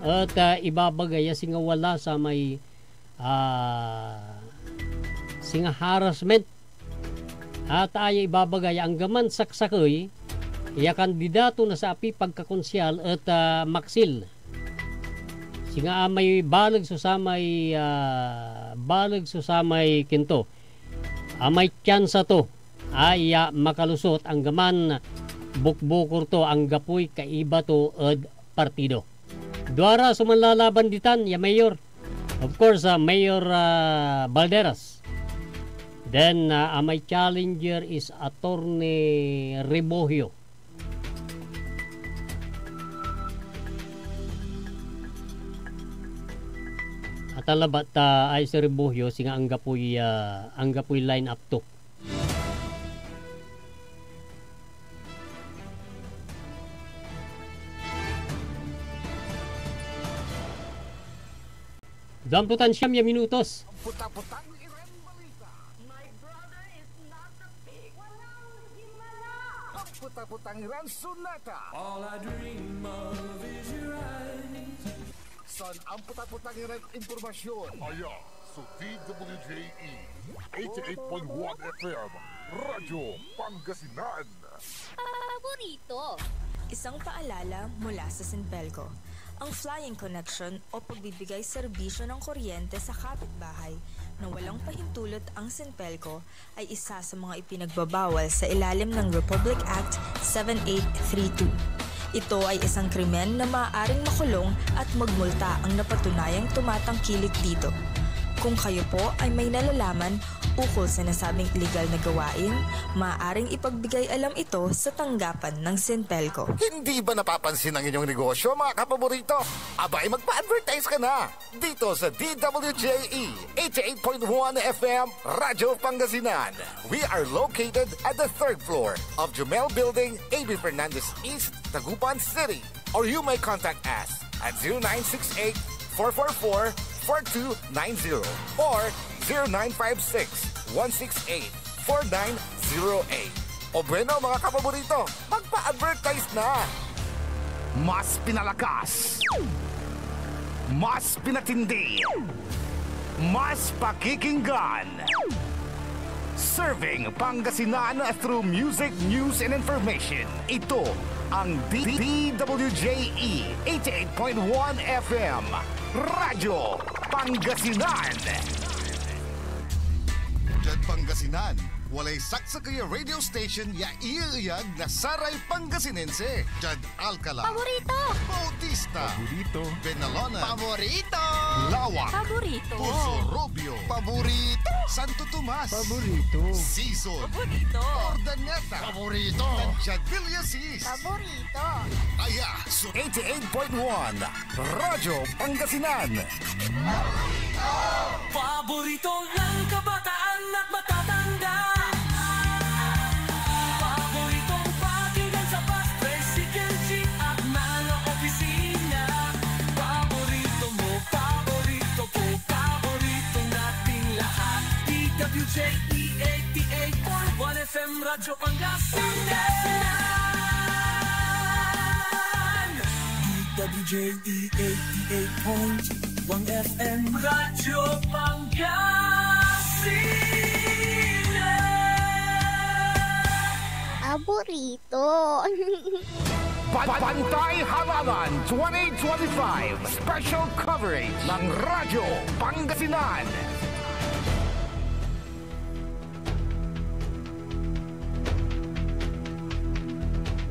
et, ah, ibabaga ya singa wala samay, ah, singa harassment. At aya ibabaga ya anggaman saksakey ya kandidato na sa api pagkakonsyal et, ah, maksil. Singa amay baleg so samay, ah, baleg so samay kinto. Amay tsansa to a ya makalusot anggaman bukbukor to anggapoy kaiba to ed partido. Duara so manlalaban ditan ya mayor. Of course, ah, Mayor, ah, Balderas. Then, ah, amay challenger is Attorney Rebojo. Atan labat ta ay si Rebojo, singa anggapoy, ah, anggapoy line up to. Duamplo tan siyam ya minutos. Puta-putang Iran Balita. My brother is not a pig. Walang himala. Puta-putang Iran Sonata. All I dream of is your eyes. San amputa-putang iran impormasyon. Aya so D W J E, eighty-eight point one F M, Radyo Pangasinan. Paborito. Isang paalala mula sa Sinbelco. Ang flying connection o pagbibigay serbisyo ng kuryente sa kapitbahay na walang pahintulot ang Sinpelco ay isa sa mga ipinagbabawal sa ilalim ng Republic Act seven eight three two. Ito ay isang krimen na maaaring makulong at magmulta ang napatunayang tumatangkilik dito. Kung kayo po ay may nalalaman ukol sa nasabing iligal na gawain, maaaring ipagbigay alam ito sa tanggapan ng Sinpelco. Hindi ba napapansin ang inyong negosyo, mga kapaborito? Abay, magpa-advertise ka na dito sa D W J E eighty-eight point one F M Radyo Pangasinan. We are located at the third floor of Jumel Building, A B Fernandez East, Dagupan City. Or you may contact us at zero nine six eight, four four four, four two nine zero or zero nine five six, one six eight, four nine zero eight. O bueno, mga kapaborito, magpa-advertise na! Mas pinalakas, mas pinatindi, mas pakikinggan. Serving Pangasinan through music, news, and information. Ito ang D W J E eighty-eight point one F M, Radyo Pangasinan. Diad Pangasinan, walay saksakey a radio station ya iyaeyag na saray Pangasinense. Diad Alcala. Paborito! Bautista. Paborito. Benalona. Paborito! Lawak. Paborito! Poso Rubio. Paborito! Santo Tomas. Paborito. Sison. Paborito! Urdaneta. Paborito! Tansiad Villasis. Paborito! Aya so eighty-eight point one Radyo Pangasinan. Paborito ng kabataan at matatanda. Paboritong pakinggan sa bus, tricycle, jeep at mga opisina. Paborito mo, paborito ko, paborito nating lahat. D W J E eighty-eight point one F M Radyo Pangasinan. D W J E eighty-eight point one F M Radyo Pangasinan. Paborito. Ba-, Bantay Halalan twenty twenty-five Special Coverage ng Radyo Pangasinan.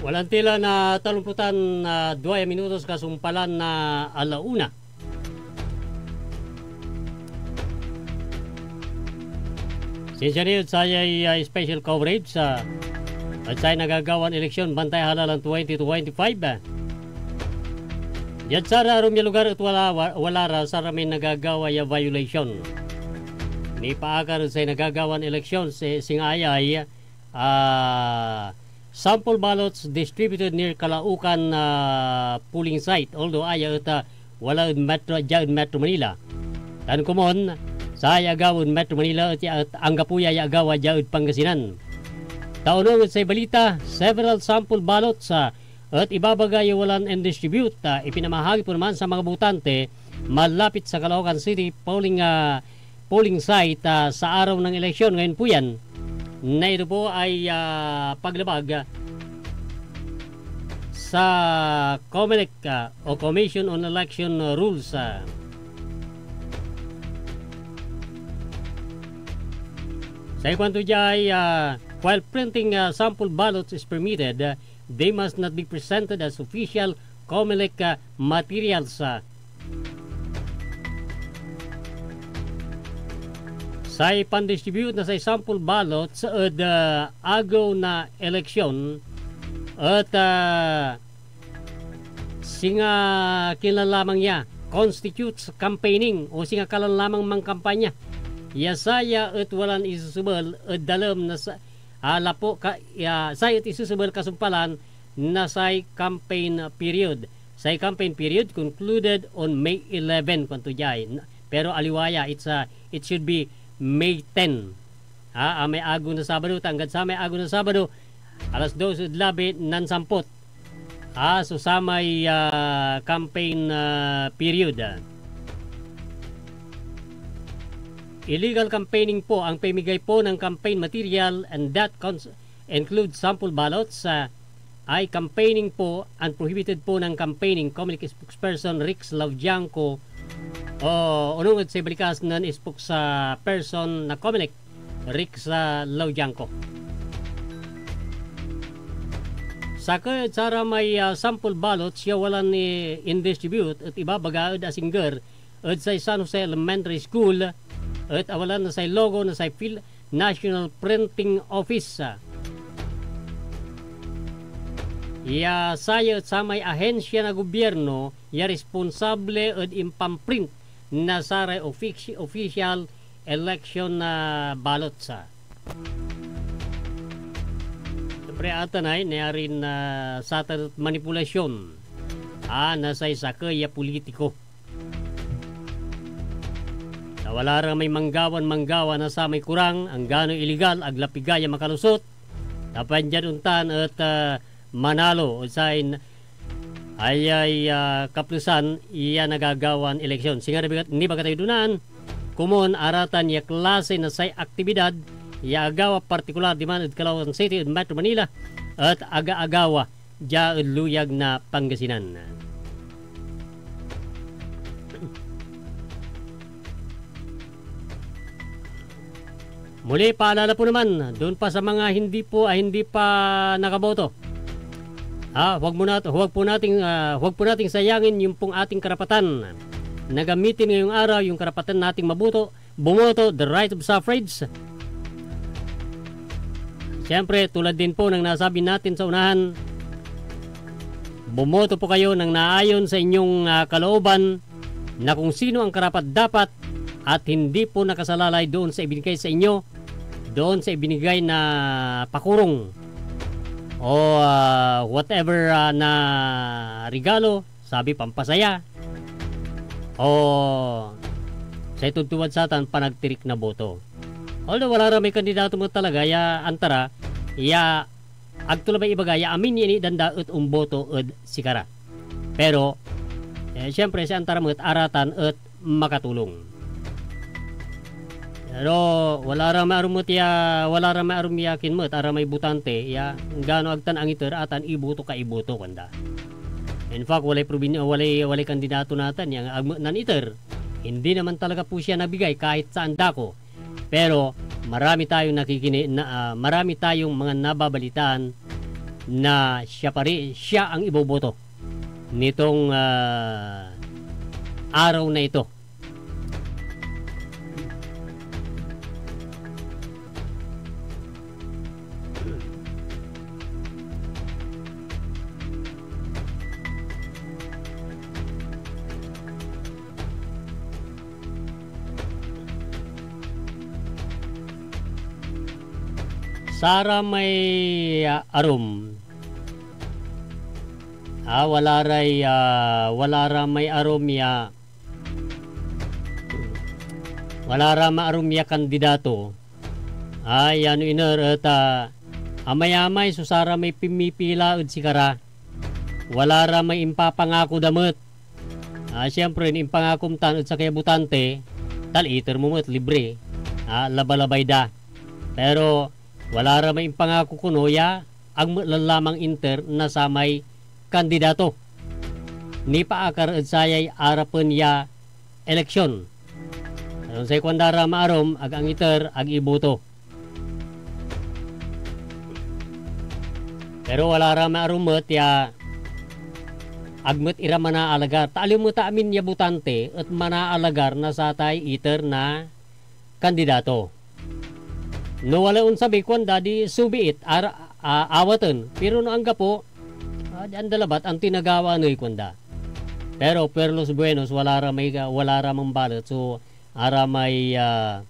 Walang tila na talumputan na dua ya minutos kasumpalan na ala una. Sinsia ni ed sayay, ah, special coverage, ah, ed say nagagawan eleksyon Bantay Halalan twenty twenty-five, ah. Diad sara arum ya lugar et wala, wa-, wala ra saramay nagagawa ya violation. Nipaakar ed say nagagawan eleksyon si, singa ayay, ah, sample ballots distributed near Calaucan, ah, polling site, although aya et, ah, wala ed Metro, dia ed Metro Manila. Tan komon, say agawa ed Metro Manila et ya et anggapo ya, ya agawa dia ed Pangasinan. Ta onung ed say balita, several sample ballots, ah, et ibabaga ya walan indistribute, ah, ipinamahagi po naman sa mga botante malapit sa Calaucan City polling, ah, polling site, ah, sa araw ng eleksyon. Ngayon po yan, na ito po ay, ah, paglabag, ah, sa COMELEC, ah, o Commission on Election Rules, ah. Say kuanto diay, ah, while printing, ah, sample ballots is permitted, ah, they must not be presented as official COMELEC, ah, materials, ah. Say pan-distribute na say sample ballots ed, ah, agew na eleksyon et, ah, singa kinlan lamang ya constitutes campaigning o singa kalan lamang mankampanya. Ya saya et walan isusubel ed dalem na sa-, a lapu ka, ya, say et isusubel kasumpalan na say campaign period. Say campaign period concluded on May eleven, kuanto diay. N-, pero aliwa ya, it's, uh, it should be May ten. Ha, amay agew na Sabado, ta anggad samay agew na Sabado, alas dos ed labi, nansampot. Ah, so samay, ah, campaign, ah, period, ah. Illegal campaigning po ang pamigay po ng campaign material and that cons-, includes sample ballots, ah, ay campaigning po, unprohibited po ng campaigning, Comelec spokesperson Rex Laudiangco, o onung ed say balikas nen spokesperson na Comelec, Rex, ah, Laudiangco. Sakey ed saramay, ah, sample ballots ya walan, eh, in-distribute et ibabaga ed asingger ed say San Jose Elementary School et awalan na say logo na say Phil-, National Printing Office. Ya saya et samay ahensya na gobyerno ya responsable ed impamprint na saray offici-, official election na ballots. Siyempre, atan ay nayarin, ah, satan et manipulasyon, ah, na say sakey ya politiko. Ta wala ra may manggawan manggawa na samay kurang, anggano iligal, ag la piga ya makalusot. Ta pian diad ontan et, ah, manalo ed sayan ayay, ah, kaplesan ya nagagawan eleksyon. Singa nibaga, nibaga tayo dunaan, komon aratan ya klase na say aktibidad ya agawa, partikular diman ed Caloocan City ed Metro Manila, et agaagawa dia ed luyag na Pangasinan. Muli, paalala po naman, doon pa sa mga hindi po, ah, hindi pa nakaboto. Ah, huwag mo nat-, huwag po nating, ah, huwag po nating sayangin yung pong ating karapatan na gamitin ngayong araw, yung karapatan nating maboto, bumoto, the right of suffrage. Siyempre, tulad din po ng nasabi natin sa unahan, bumoto po kayo ng naayon sa inyong, ah, kalooban na kung sino ang karapat-dapat at hindi po nakasalalay doon sa ibinigay sa inyo, doon sa ibinigay na pakurong o, ah, whatever, ah, na regalo, sabi, pampasaya, o say tudtuwad satan, panagtirik na boto. Although wala ra may kandidato met talaga ya antara ya ag to labay ibaga ya amin ya initdan da et omboto ed sikara. Pero, eh, siyempre, si antara met aratan et makatulong. Pero wala ra may arum met ya, wala ra may arum ya kin met, aramay botante ya, anggano ag tan angiter atan iboto ka iboto, kuanda. In fact, walay probin-, walay, walay kandidato natan ya ag met naniter. Hindi naman talaga po siya nabigay kahit saan dako. Pero marami tayong nakikini-, na, ah, marami tayong mga nababalitaan na siya pa ri-, siya ang iboboto nitong, ah, araw na ito. Saramay, ah, arum. Ah, wala ray, ah, wala ra may arum ya, wala ra may arum ya kandidato. Ay, ano iner, et, ah, amayamay so saramay pimipila ed sikara. Wala ra may impapangako da met. Ah, siyempre, no impangako mo tan ed sakey a botante, tal iter mo met, libre. Ah, labalabay da. Pero wala ra may impangako kono ya ag met lan lamang inter na samay kandidato nipaakar ed sayay arapen ya eleksyon. Onsay kuanda ra may arum, ag angiter, ag iboto. Pero wala ra may arum met ya ag met ira manaalagar. Ta aliw met amin ya botante et manaalagar na satay iter na kandidato. No walay onsabi, kuanda, di subiit, ara-, a-, awaten. Pero no anggapo, ah, di anda labat, antoy nagawaan ey, kuanda. Pero, perlos buenos, wala ra may, wala ra man balet. So, aramay, ah,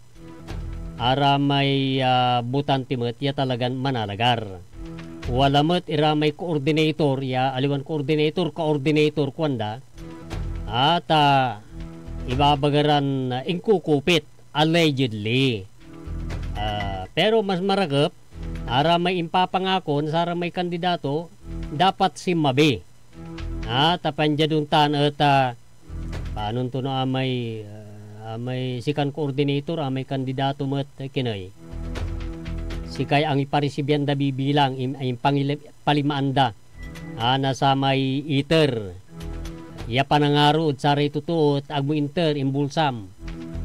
aramay, ah, botante met ya talagan manalagar. Wala met iramay coordinator ya, aliwan coordinator, coordinator, kuanda. At, ah, ibabaga ran, ah, inkukupit, allegedly. Ah, pero mas marakep, aramay impapangako na saramay kandidato, dapat sinmabi. Ah, ta pian diad ontan et, ah, panon to no amay, ah, amay sikan coordinator, amay kandidato met, eh, kiney. Sikay angiparisibian da bibilang, im-, impangili-, palimaan da. a, na samay iter ya panangaro ed saray totoo et ag mo inter, imbulsam,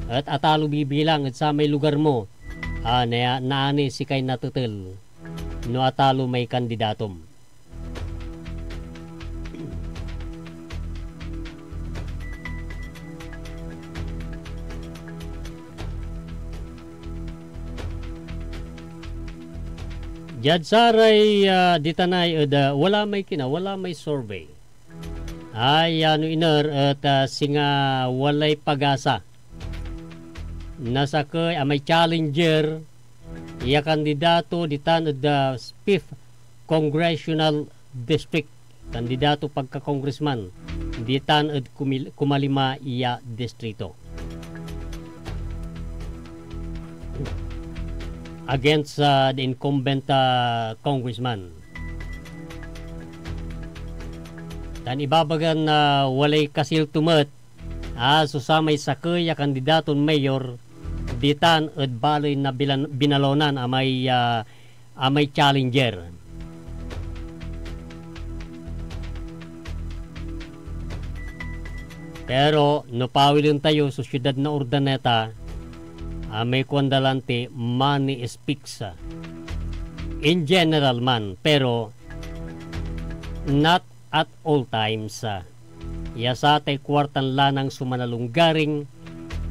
et atalo bibilang ed samay lugar mo, a, naya-, naani sikay natetel no atalo may kandidatom. Diad saray, ah, ditanay ed, ah, wala may kina-, wala may survey. Ay, ano iner et, ah, singa walay pag-asa na sakey a may challenger ya kandidato ditan ed, ah, fifth Congressional District, kandidato pagka-congressman ditan ed kumil-, kumalima ya distrito against, ah, the incumbent, ah, congressman. Tan ibabagan, ah, walay kasil to met, ah, so samay sakey a kandidaton mayor ditan ed baley na Bilan-, Binalonan a may, ah, a may challenger. Pero no pawilen tayo so siudad na Urdaneta, ah, may kuanda lanti, money speaks, ah, in general man, pero not at all times, ah, ya satay kuartan lanang so manalonggaring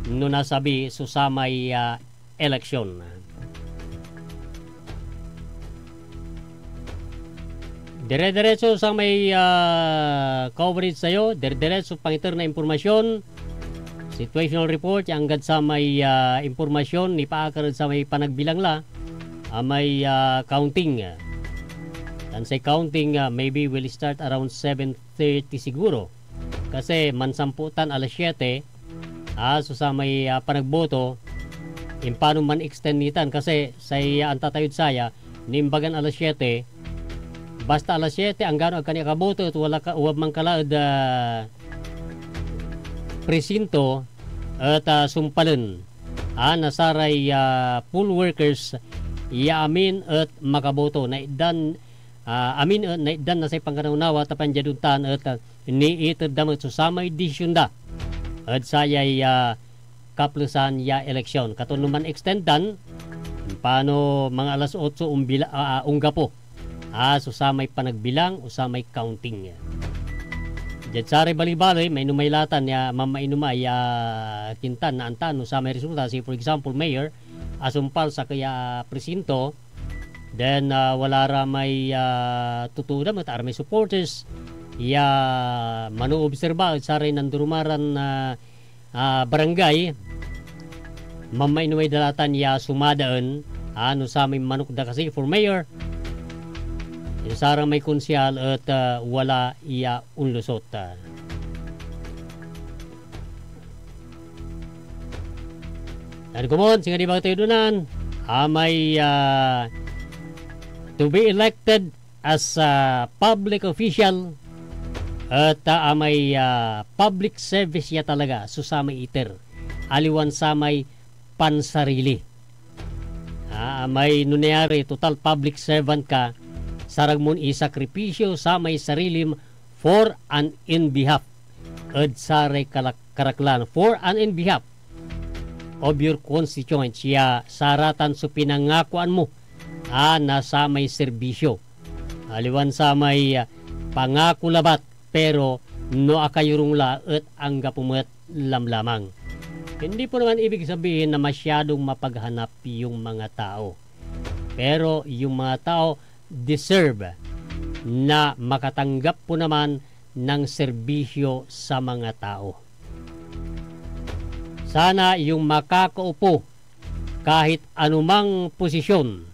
no nasabi so samay, ah, eleksyon. Dire-diretso samay, ah, coverage tayo, dire-diretso pangiter na impormasyon, situational report, ya anggad samay, ah, impormasyon nipaakar ed samay panagbilang la, a may, ah, counting. Tan say counting, ah, maybe will start around seven thirty siguro. Kasi mansampo tan alas siete, ah, so samay, ah, panagboto, impano man-extend nitan. Kasi say, ah, antatayod saya, nimbagan alas siete, basta alas siete, anggano ag ka ni akaboto, et wala ka, wag man ka la ed, ah, presinto, et, ah, sumpalen, ah, na saray, ah, poll workers ya amin et makaboto. Naitdan, ah, amin et naitdan na say pankanaunawa, ta pian diad ontan et, ah, niiter da met so samay desisyon da ed sayay, ah, kaplesan ya eleksyon. Katon no man-extend tan, pano manga alas otso ombila-, ah, ah, onggapo, ah, so samay panagbilang o samay counting. Diad saray balibaley, mainomay latan ya mamainomay ya kintan, naantaan no samay resulta. Say, for example, mayor, asumpal sakey a presinto, then, ah, wala ra may, ah, totoo da met, aramay supporters ya manoobserba ed saray nanduruma ran, ah, ah, barangay, mamainomay da latan ya sumadaen, ah, no samay manok da kasi for mayor, insaramay konsehal et, ah, wala ya onlusot. Tan komon, singa nibaga tayo dunan, amay, ah, to be elected as a public official, et, ah, amay, ah, public service ya talaga so samay iter, aliwan samay pansarili. Ah, amay no nayari total public servant ka, sarag mon isakripisyo samay sarilim for and in behalf ed saray kalak-, karaklan, for and in behalf of your constituents, ya saratan so pinangakoan mo a na samay serbisyo. Aliwan samay, ah, pangako labat, pero no akayorung la et anggapo met lamlamang. Hindi po naman ibig sabihin na masyadong mapaghanap yung mga tao. Pero yung mga tao deserve na makatanggap po naman ng serbisyo sa mga tao. Sana yung makakaupo kahit anumang posisyon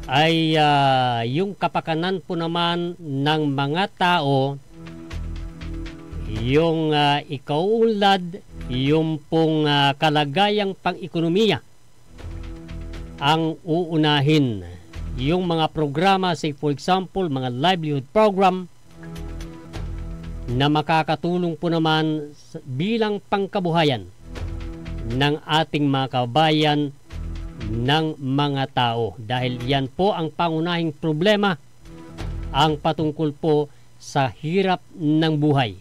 ay, ah, yung kapakanan po naman ng mga tao, yung, ah, ikauunlad, yung pong, ah, kalagayang pang-ekonomiya ang uunahin. Yung mga programa, say for example, mga livelihood program, na makakatulong po naman s-, bilang pangkabuhayan ng ating mga kababayan ng mga tao. Dahil yan po ang pangunahing problema ang patungkol po sa hirap ng buhay.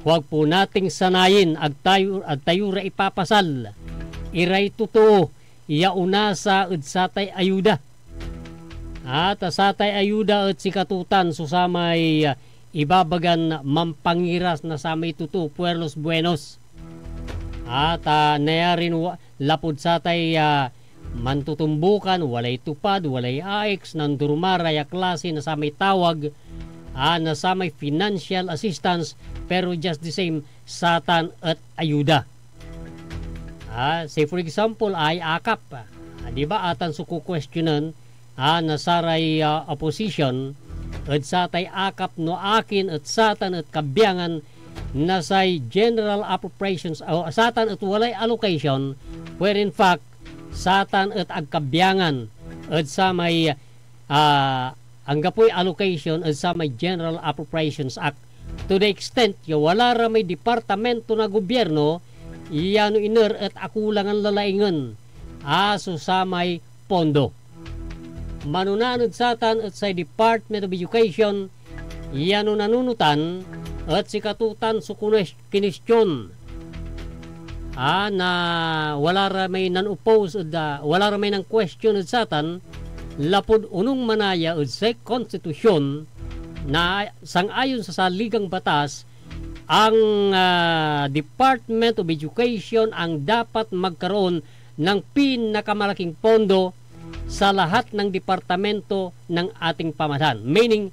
Huwag po nating sanayin, ag tayo, ag tayo ra ipapasal iray totoo ya onasa ed satay ayuda. At, ah, satay ayuda et sikatotan so samay, ah, ibabagan mampangiras na samay totoo, puerlos buenos. At, ah, nayarin wa-, lapud satay, ah, mantutumbokan, walay TUPAD, walay AICS, nanduruma ra ya klase na samay tawag, ah, na samay financial assistance, pero just the same, satan et ayuda. Ah, say for example, ay akap. Ah, di ba, atan so kukwestiyonan, ah, na saray, ah, opposition ed satay akap no akin et satan et kabiangan na say general appropriations, o satan et walay allocation, where in fact, satan et ag kabiangan ed samay, ah, anggapoy allocation ed samay General Appropriations Act, to the extent ya wala ra may departamento na gobyerno ya no iner et akulangan lalaingen, ah, so samay pondo. Manonaan ed satan et say Department of Education ya no nanunotan et sikatotan so kunes-, kinestyon, ah, na wala ra may nan-oppose ed, ah, wala ra may nan-question ed satan, lapud onung manaya ed say konstitusyon na sangayon sa saligang batas, ang, ah, Department of Education ang dapat magkaroon ng pinakamalaking pondo sa lahat ng departamento ng ating pamahalaan. Meaning,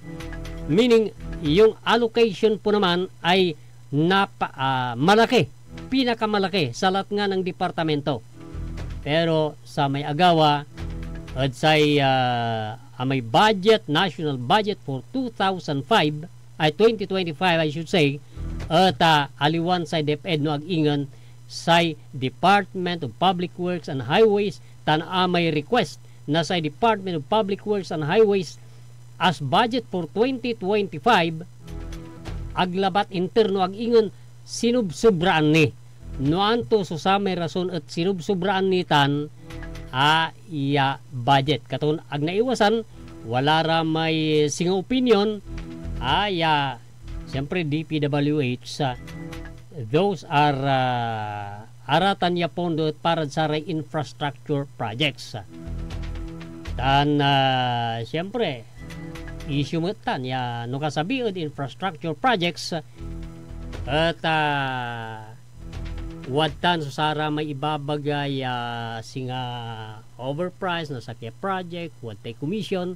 meaning, yung allocation po naman ay napa-, ah, malaki, pinakamalaki sa lahat nga ng departamento. Pero sa may agawa, ed say, ah, amay budget, national budget for two thousand five, ay twenty twenty-five, I should say, et, ah, aliwan say DepEd no ag ingen say Department of Public Works and Highways, tan amay request na say Department of Public Works and Highways as budget for twenty twenty-five, ag labat inter no ag ingen sinubsobraan ni. No anto so samay rason et sinubsobraan ni tan, ah, ya budget. Katon ag naiwasan, wala ra may singa opinion, ah, ya, siyempre, D P W H, ah, those are, ah, aratan ya pondo et para saray infrastructure projects. Tan, ah, siyempre, issue met tan ya no kasabi ed infrastructure projects et, ah, wadtan so saramay ibabagay, ah, singa overprice na sakey a project, wadtay commission.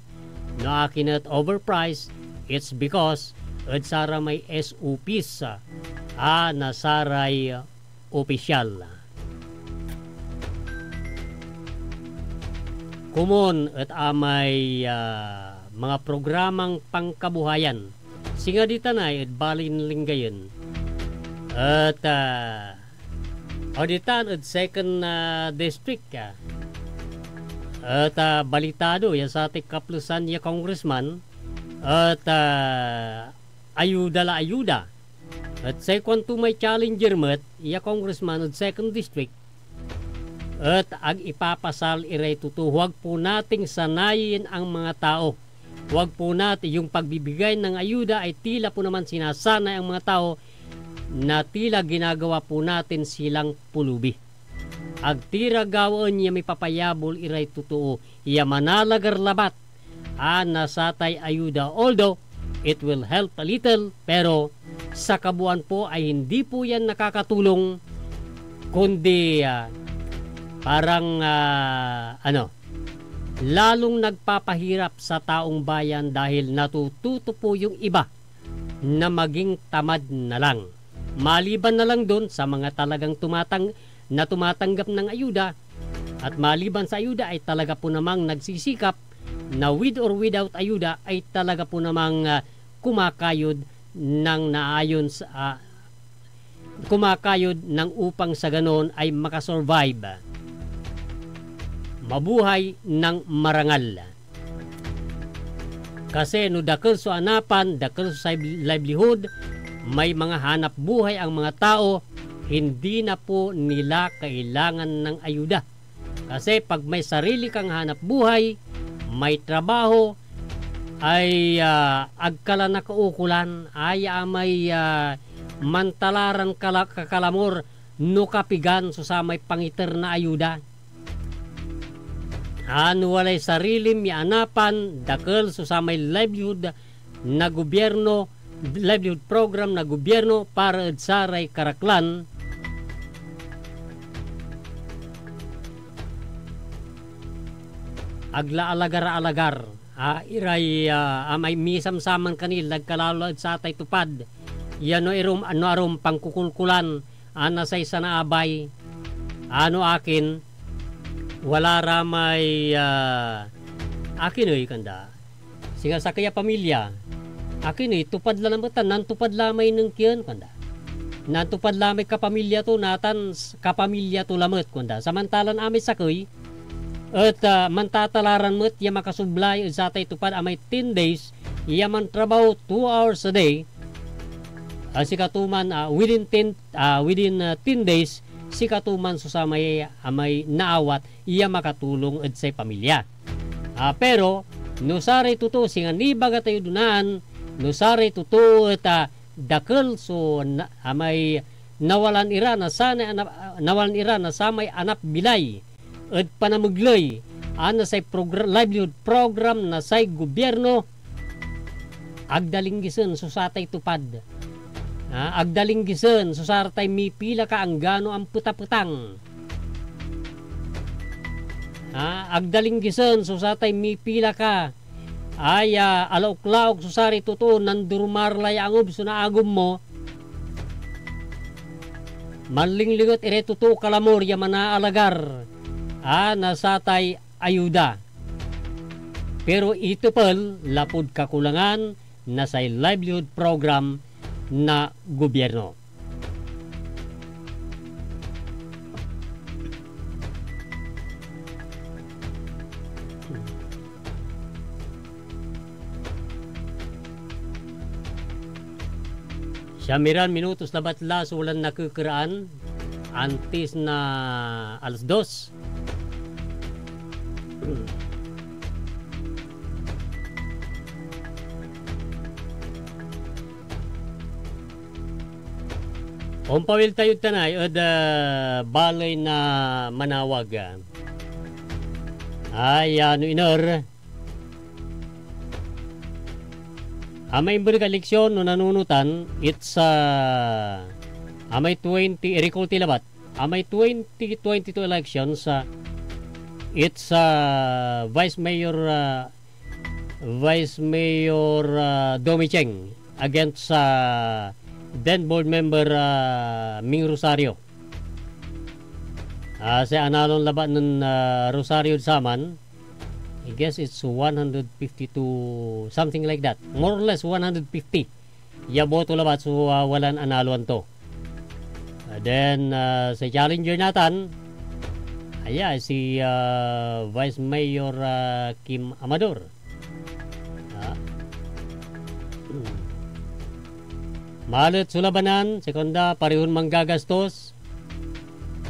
No akin et overprice, it's because ed saramay S O Ps, ah, na saray opisyal. Komon et amay, ah, mga programang pangkabuhayan, singa ditan ay ed Balin Lingayen. Et, ah, o ditan ed second, ah, district, ah. Et, ah, balitado ya satay kaplesan ya congressman et, ah, ayuda la ayuda. Et say kuanto may challenger met ya congressman ed second district, et ag ipapasal iray totoo. Huwag po nating sanayin ang mga tao. Huwag po natin, yung pagbibigay ng ayuda ay tila po naman sinasanay ang mga tao na tila ginagawa po natin silang pulubi. Ag ti ra gawaen ya mipapayabol iray totoo ya manalagar labat a na satay ayuda, although it will help a little, pero sa kabuuan po ay hindi po yan nakakatulong, kundi, ah, parang, ah, ano, lalong nagpapahirap sa taong bayan dahil natututo po yung iba na maging tamad na lang. Maliban na lang dun sa mga talagang tumatang-, na tumatanggap ng ayuda, at maliban sa ayuda ay talaga po namang nagsisikap na with or without ayuda ay talaga po namang, ah, kumakayod ng naayon sa, ah, kumakayod ng upang sa ganon ay makasurvive. Mabuhay ng marangal. Kasi no dakel so anapan, dakel so say livelihood, may mga hanap buhay ang mga tao, hindi na po nila kailangan ng ayuda. Kasi pag may sarili kang hanap buhay, may trabaho, ay, ah, ag ka la nakaukolan, ay amay, ah, mantalaran kala-, kakalamor no kapigan so samay pangiter na ayuda. A, no walay sarilim ya anapan, dakel so samay livelihood na gobyerno, livelihood program na gobyerno para ed saray karaklan, ag la alagar-alagar. Ah, iray, ah, amay misamsaman ka ni, lag ka lalo ed satay tupad. Ya no irum-, no arum pangkukulkulan, ah, na say sanaabay, ah, no akin, wala ra may, ah, akin ey, kanda. Singa sakey a pamilya, akin ey, tupad la lamet tan, nantupad la may nen kien, kanda. Nantupad la may kapamilya to, natan s-, kapamilya to lamet, kunda. Samantalan amay sakey, et, ah, mantatalaran met ya makasublay ed satay tupad amay ten days ya mantrabaho two hours a day, ah, sikato man, ah, within ten, ah, within, ah, ten days, sikato man so samay, ah, may naawat ya makatulong ed say pamilya. Ah, pero, no saray totoo, singa nibaga tayod onaan, no saray totoo et, ah, dakel so na-, amay nawalan ira na sanay anap-, nawalan ira na samay anap bilay ed panamegley a na say progr-, livelihood program na say gobyerno, ag da linggisen so satay tupad. Ah, ag da linggisen so saratay mipila ka anggano ampetapetang. Ah, ag da linggisen so satay mipila ka ay, ah, alaoklaok so saray totoo, nandurumar la ya angub so naagom mo. Manlinglinget iray totoo kalamor ya manaalagar, ah, na satay ayuda. Pero itepel lapud kakulangan na say livelihood program na gobyerno. Siyam iran minutos labat la so walan nakekeraan, antis na alas dos. Ompawil tayod tanay ed, ah, baley na manawag, ah. Ay, ah, no iner, amay imber na eleksyon no nanunotan, it's, ah, amay twenty, recall ti labat. Amay twenty twenty-two elections, ah, it's, ah, Vice Mayor, ah, Vice Mayor, ah, Domi Cheng against, ah, then Board Member, ah, Ming Rosario. Ah, say analon labat nen, ah, Rosario ed saman, I guess it's one hundred fifty to something like that. More or less one hundred fifty ya boto labat so, ah, walan analoan to. Ah, then, ah, say challenger natan, aya, si, ah, Vice Mayor, ah, Kim Amador. Ah. Malet so labanan, say kuanda, parehon manggagastos.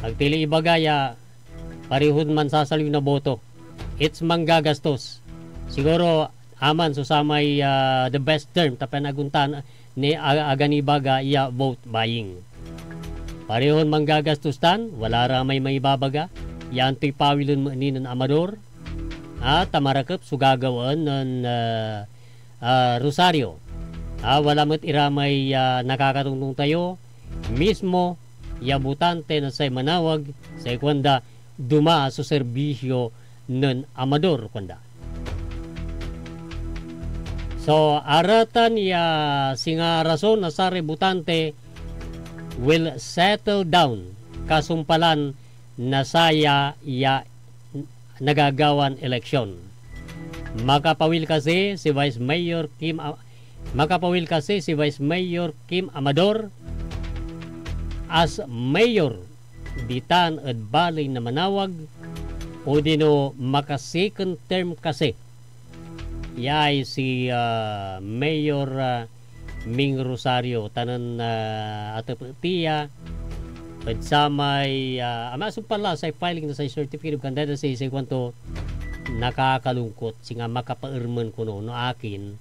Agti la ibaga ya parehon mansasaliw na boto. It's manggagastos. Siguro, aman so samay, ah, the best term, ta pian ag ontan, ni, a-, ag nibaga ya vote buying. Parehon manggagastos tan, wala ra may maibabaga. Ya antoy pawilen mo ni nen Amador? Ah, ta marakep so gagawaen nen, ah, ah, Rosario. Ah, wala met ira may, ah, nakakatongtong tayo. Mismo ya botante na say manawag, say kuanda, duma so serbisyo nen Amador, kuanda. So, aratan ya singa rason na saray botante will settle down kasumpalan na saya ya nagagawan eleksyon. Makapawil kasi si Vice Mayor Kim A-, makapawil kasi si Vice Mayor Kim Amador as mayor ditan ed baley na manawag, odino maka-second term kasi yay si, ah, Mayor, ah, Ming Rosario, ta nen, ah, atep ti ya ed samay, ah, amay asumpal la say filing na say certificate of candidacy, say kuanto, nakakalungkot, singa makapaermen kono no akin,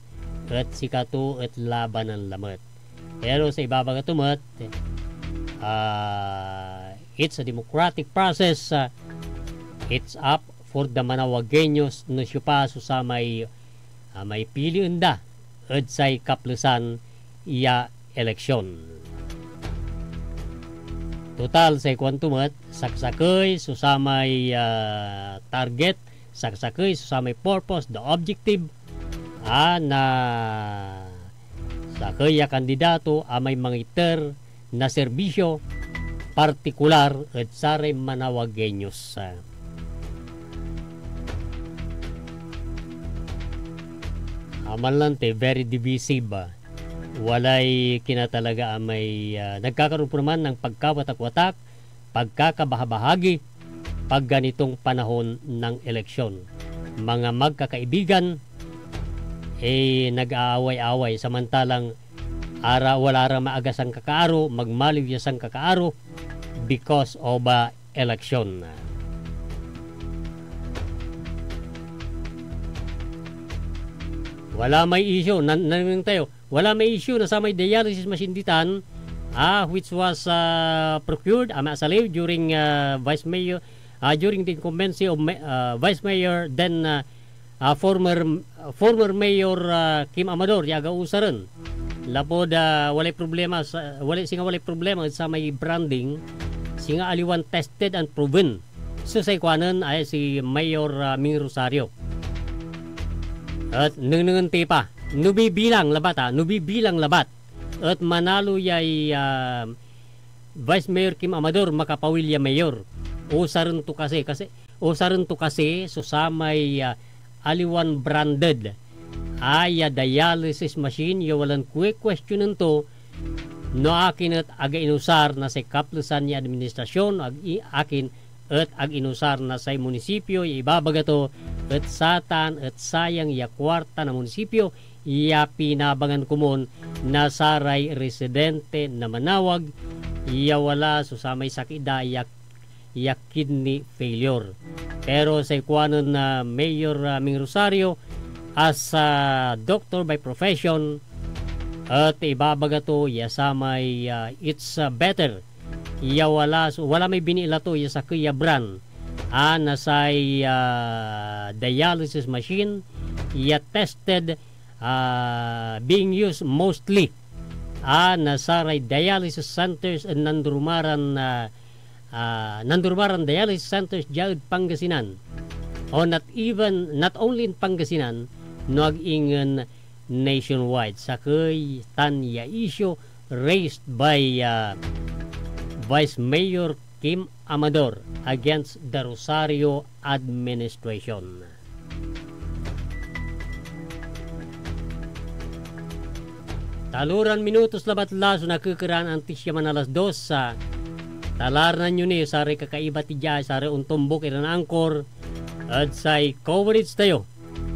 et sikato et labanan lamet. Pero say ibabaga to met, ah, it's a democratic process, ah, it's up for the Manawagueños no siopa so samay, ah, may pilien da ed say kaplesan ya eleksyon. Total, say kuanto met, saksakey so samay, ah, target, saksakey so samay purpose, the objective, a na sakey a kandidato a may mangiter na serbisyo partikular ed saray Manawagueños. Aman lan te, very divisive, ah. Walay kinatalaga a may, ah, nagkakaroon pa naman ng pagkawatak-watak, pagkakabahabahagi, pag ganitong panahon ng eleksyon. Mga magkakaibigan, eh, nag-aaway-away, samantalang ara, wala ra maaga sangkakaaro, magmaliw ya sangkakaaro because of, ah, election. Wala may issue. Nan-, nanengneng tayo. Wala may issue na samay dialysis machine ditan, ah, which was, ah, procured, ah, maasaliw during, ah, Vice Mayor, ah, during the incumbency of Ma-, ah, Vice Mayor, then, ah, ah, former, former Mayor, ah, Kim Amador, ya aga usaren. Lapud, ah, walay problema sa, walay, singa walay problema sa may branding, singa aliwan tested and proven. So, say kuanen ay si Mayor, ah, Ming Rosario. Et nengnengen ti pa, no bibilang labat, ah, no bibilang labat, et manalo yay, ah, Vice Mayor Kim Amador makapawil ya mayor. Usaren to kasi, kasi, usaren to kasi so samay, ah, aliwan branded a ya dialysis machine ya walan kue-questionen to no akin et aga inusar na say kaplesan ya administrasyon, ag-, i-, akin et ag inusar na say munisipyo ya ibabaga to et satan et sayang ya kuarta na munisipyo ya pinabangan komon na saray residente na Manawag ya wala so samay sakit da ya, ya kidney failure. Pero say kuanen na Mayor, ah, Ming Rosario, as a doctor by profession, et ibabaga to ya samay, ah, it's, ah, better ya wala, wala may biniila to ya sakey ya brand, ah, na say, ah, dialysis machine ya tested, ah, being used mostly, ah, na saray dialysis centers ed nandurumaran, ah, ah, nandurumaran dialysis centers dia ed Pangasinan. O not even, not only in Pangasinan, no ag ingen nationwide. Sakey tan ya issue raised by, ah, Vice Mayor Kim Amador against the Rosario administration. Taloran minutos labat la so nakekeran antis ya man alas dos, ah, talarnan yo ni saray kakaiba ti dia, saray ontombok iran angkor ed say coverage tayo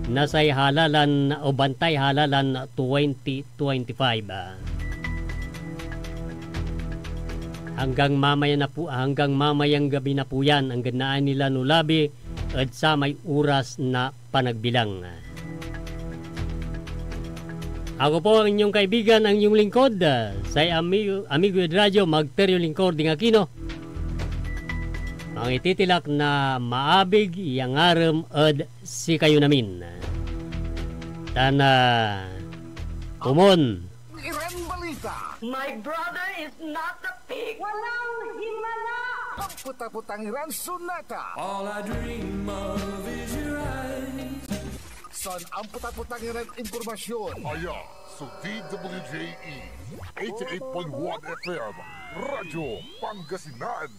na say halalan o bantay halalan twenty twenty-five. Hanggang mamaya na po, hanggang mamayang gabi na po yan, ang gennaan nila no labi ed samay oras na panagbilang. Ako po ang inyong kaibigan, ang inyong lingkod, ah, say amigo, amigo ed radyo, Magteryo Lingkor Ding Aquino. Mangititilak na maabig ya ngarem ed sikayon amin. Tan, ah, komon. Iran Balita. My brother is not a pig. Walang himala. Amputaputang iran sonata. All I dream of is your eyes. San amputaputang iran impormasyon. Aya so D W J E eighty-eight point one F M, Radyo Pangasinan.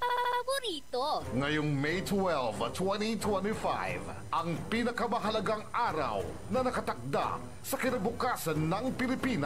Paborito. Ngayong May twelve, twenty twenty-five, ang pinakamahalagang araw na nakatakda sa kinabukasan ng Pilipinas.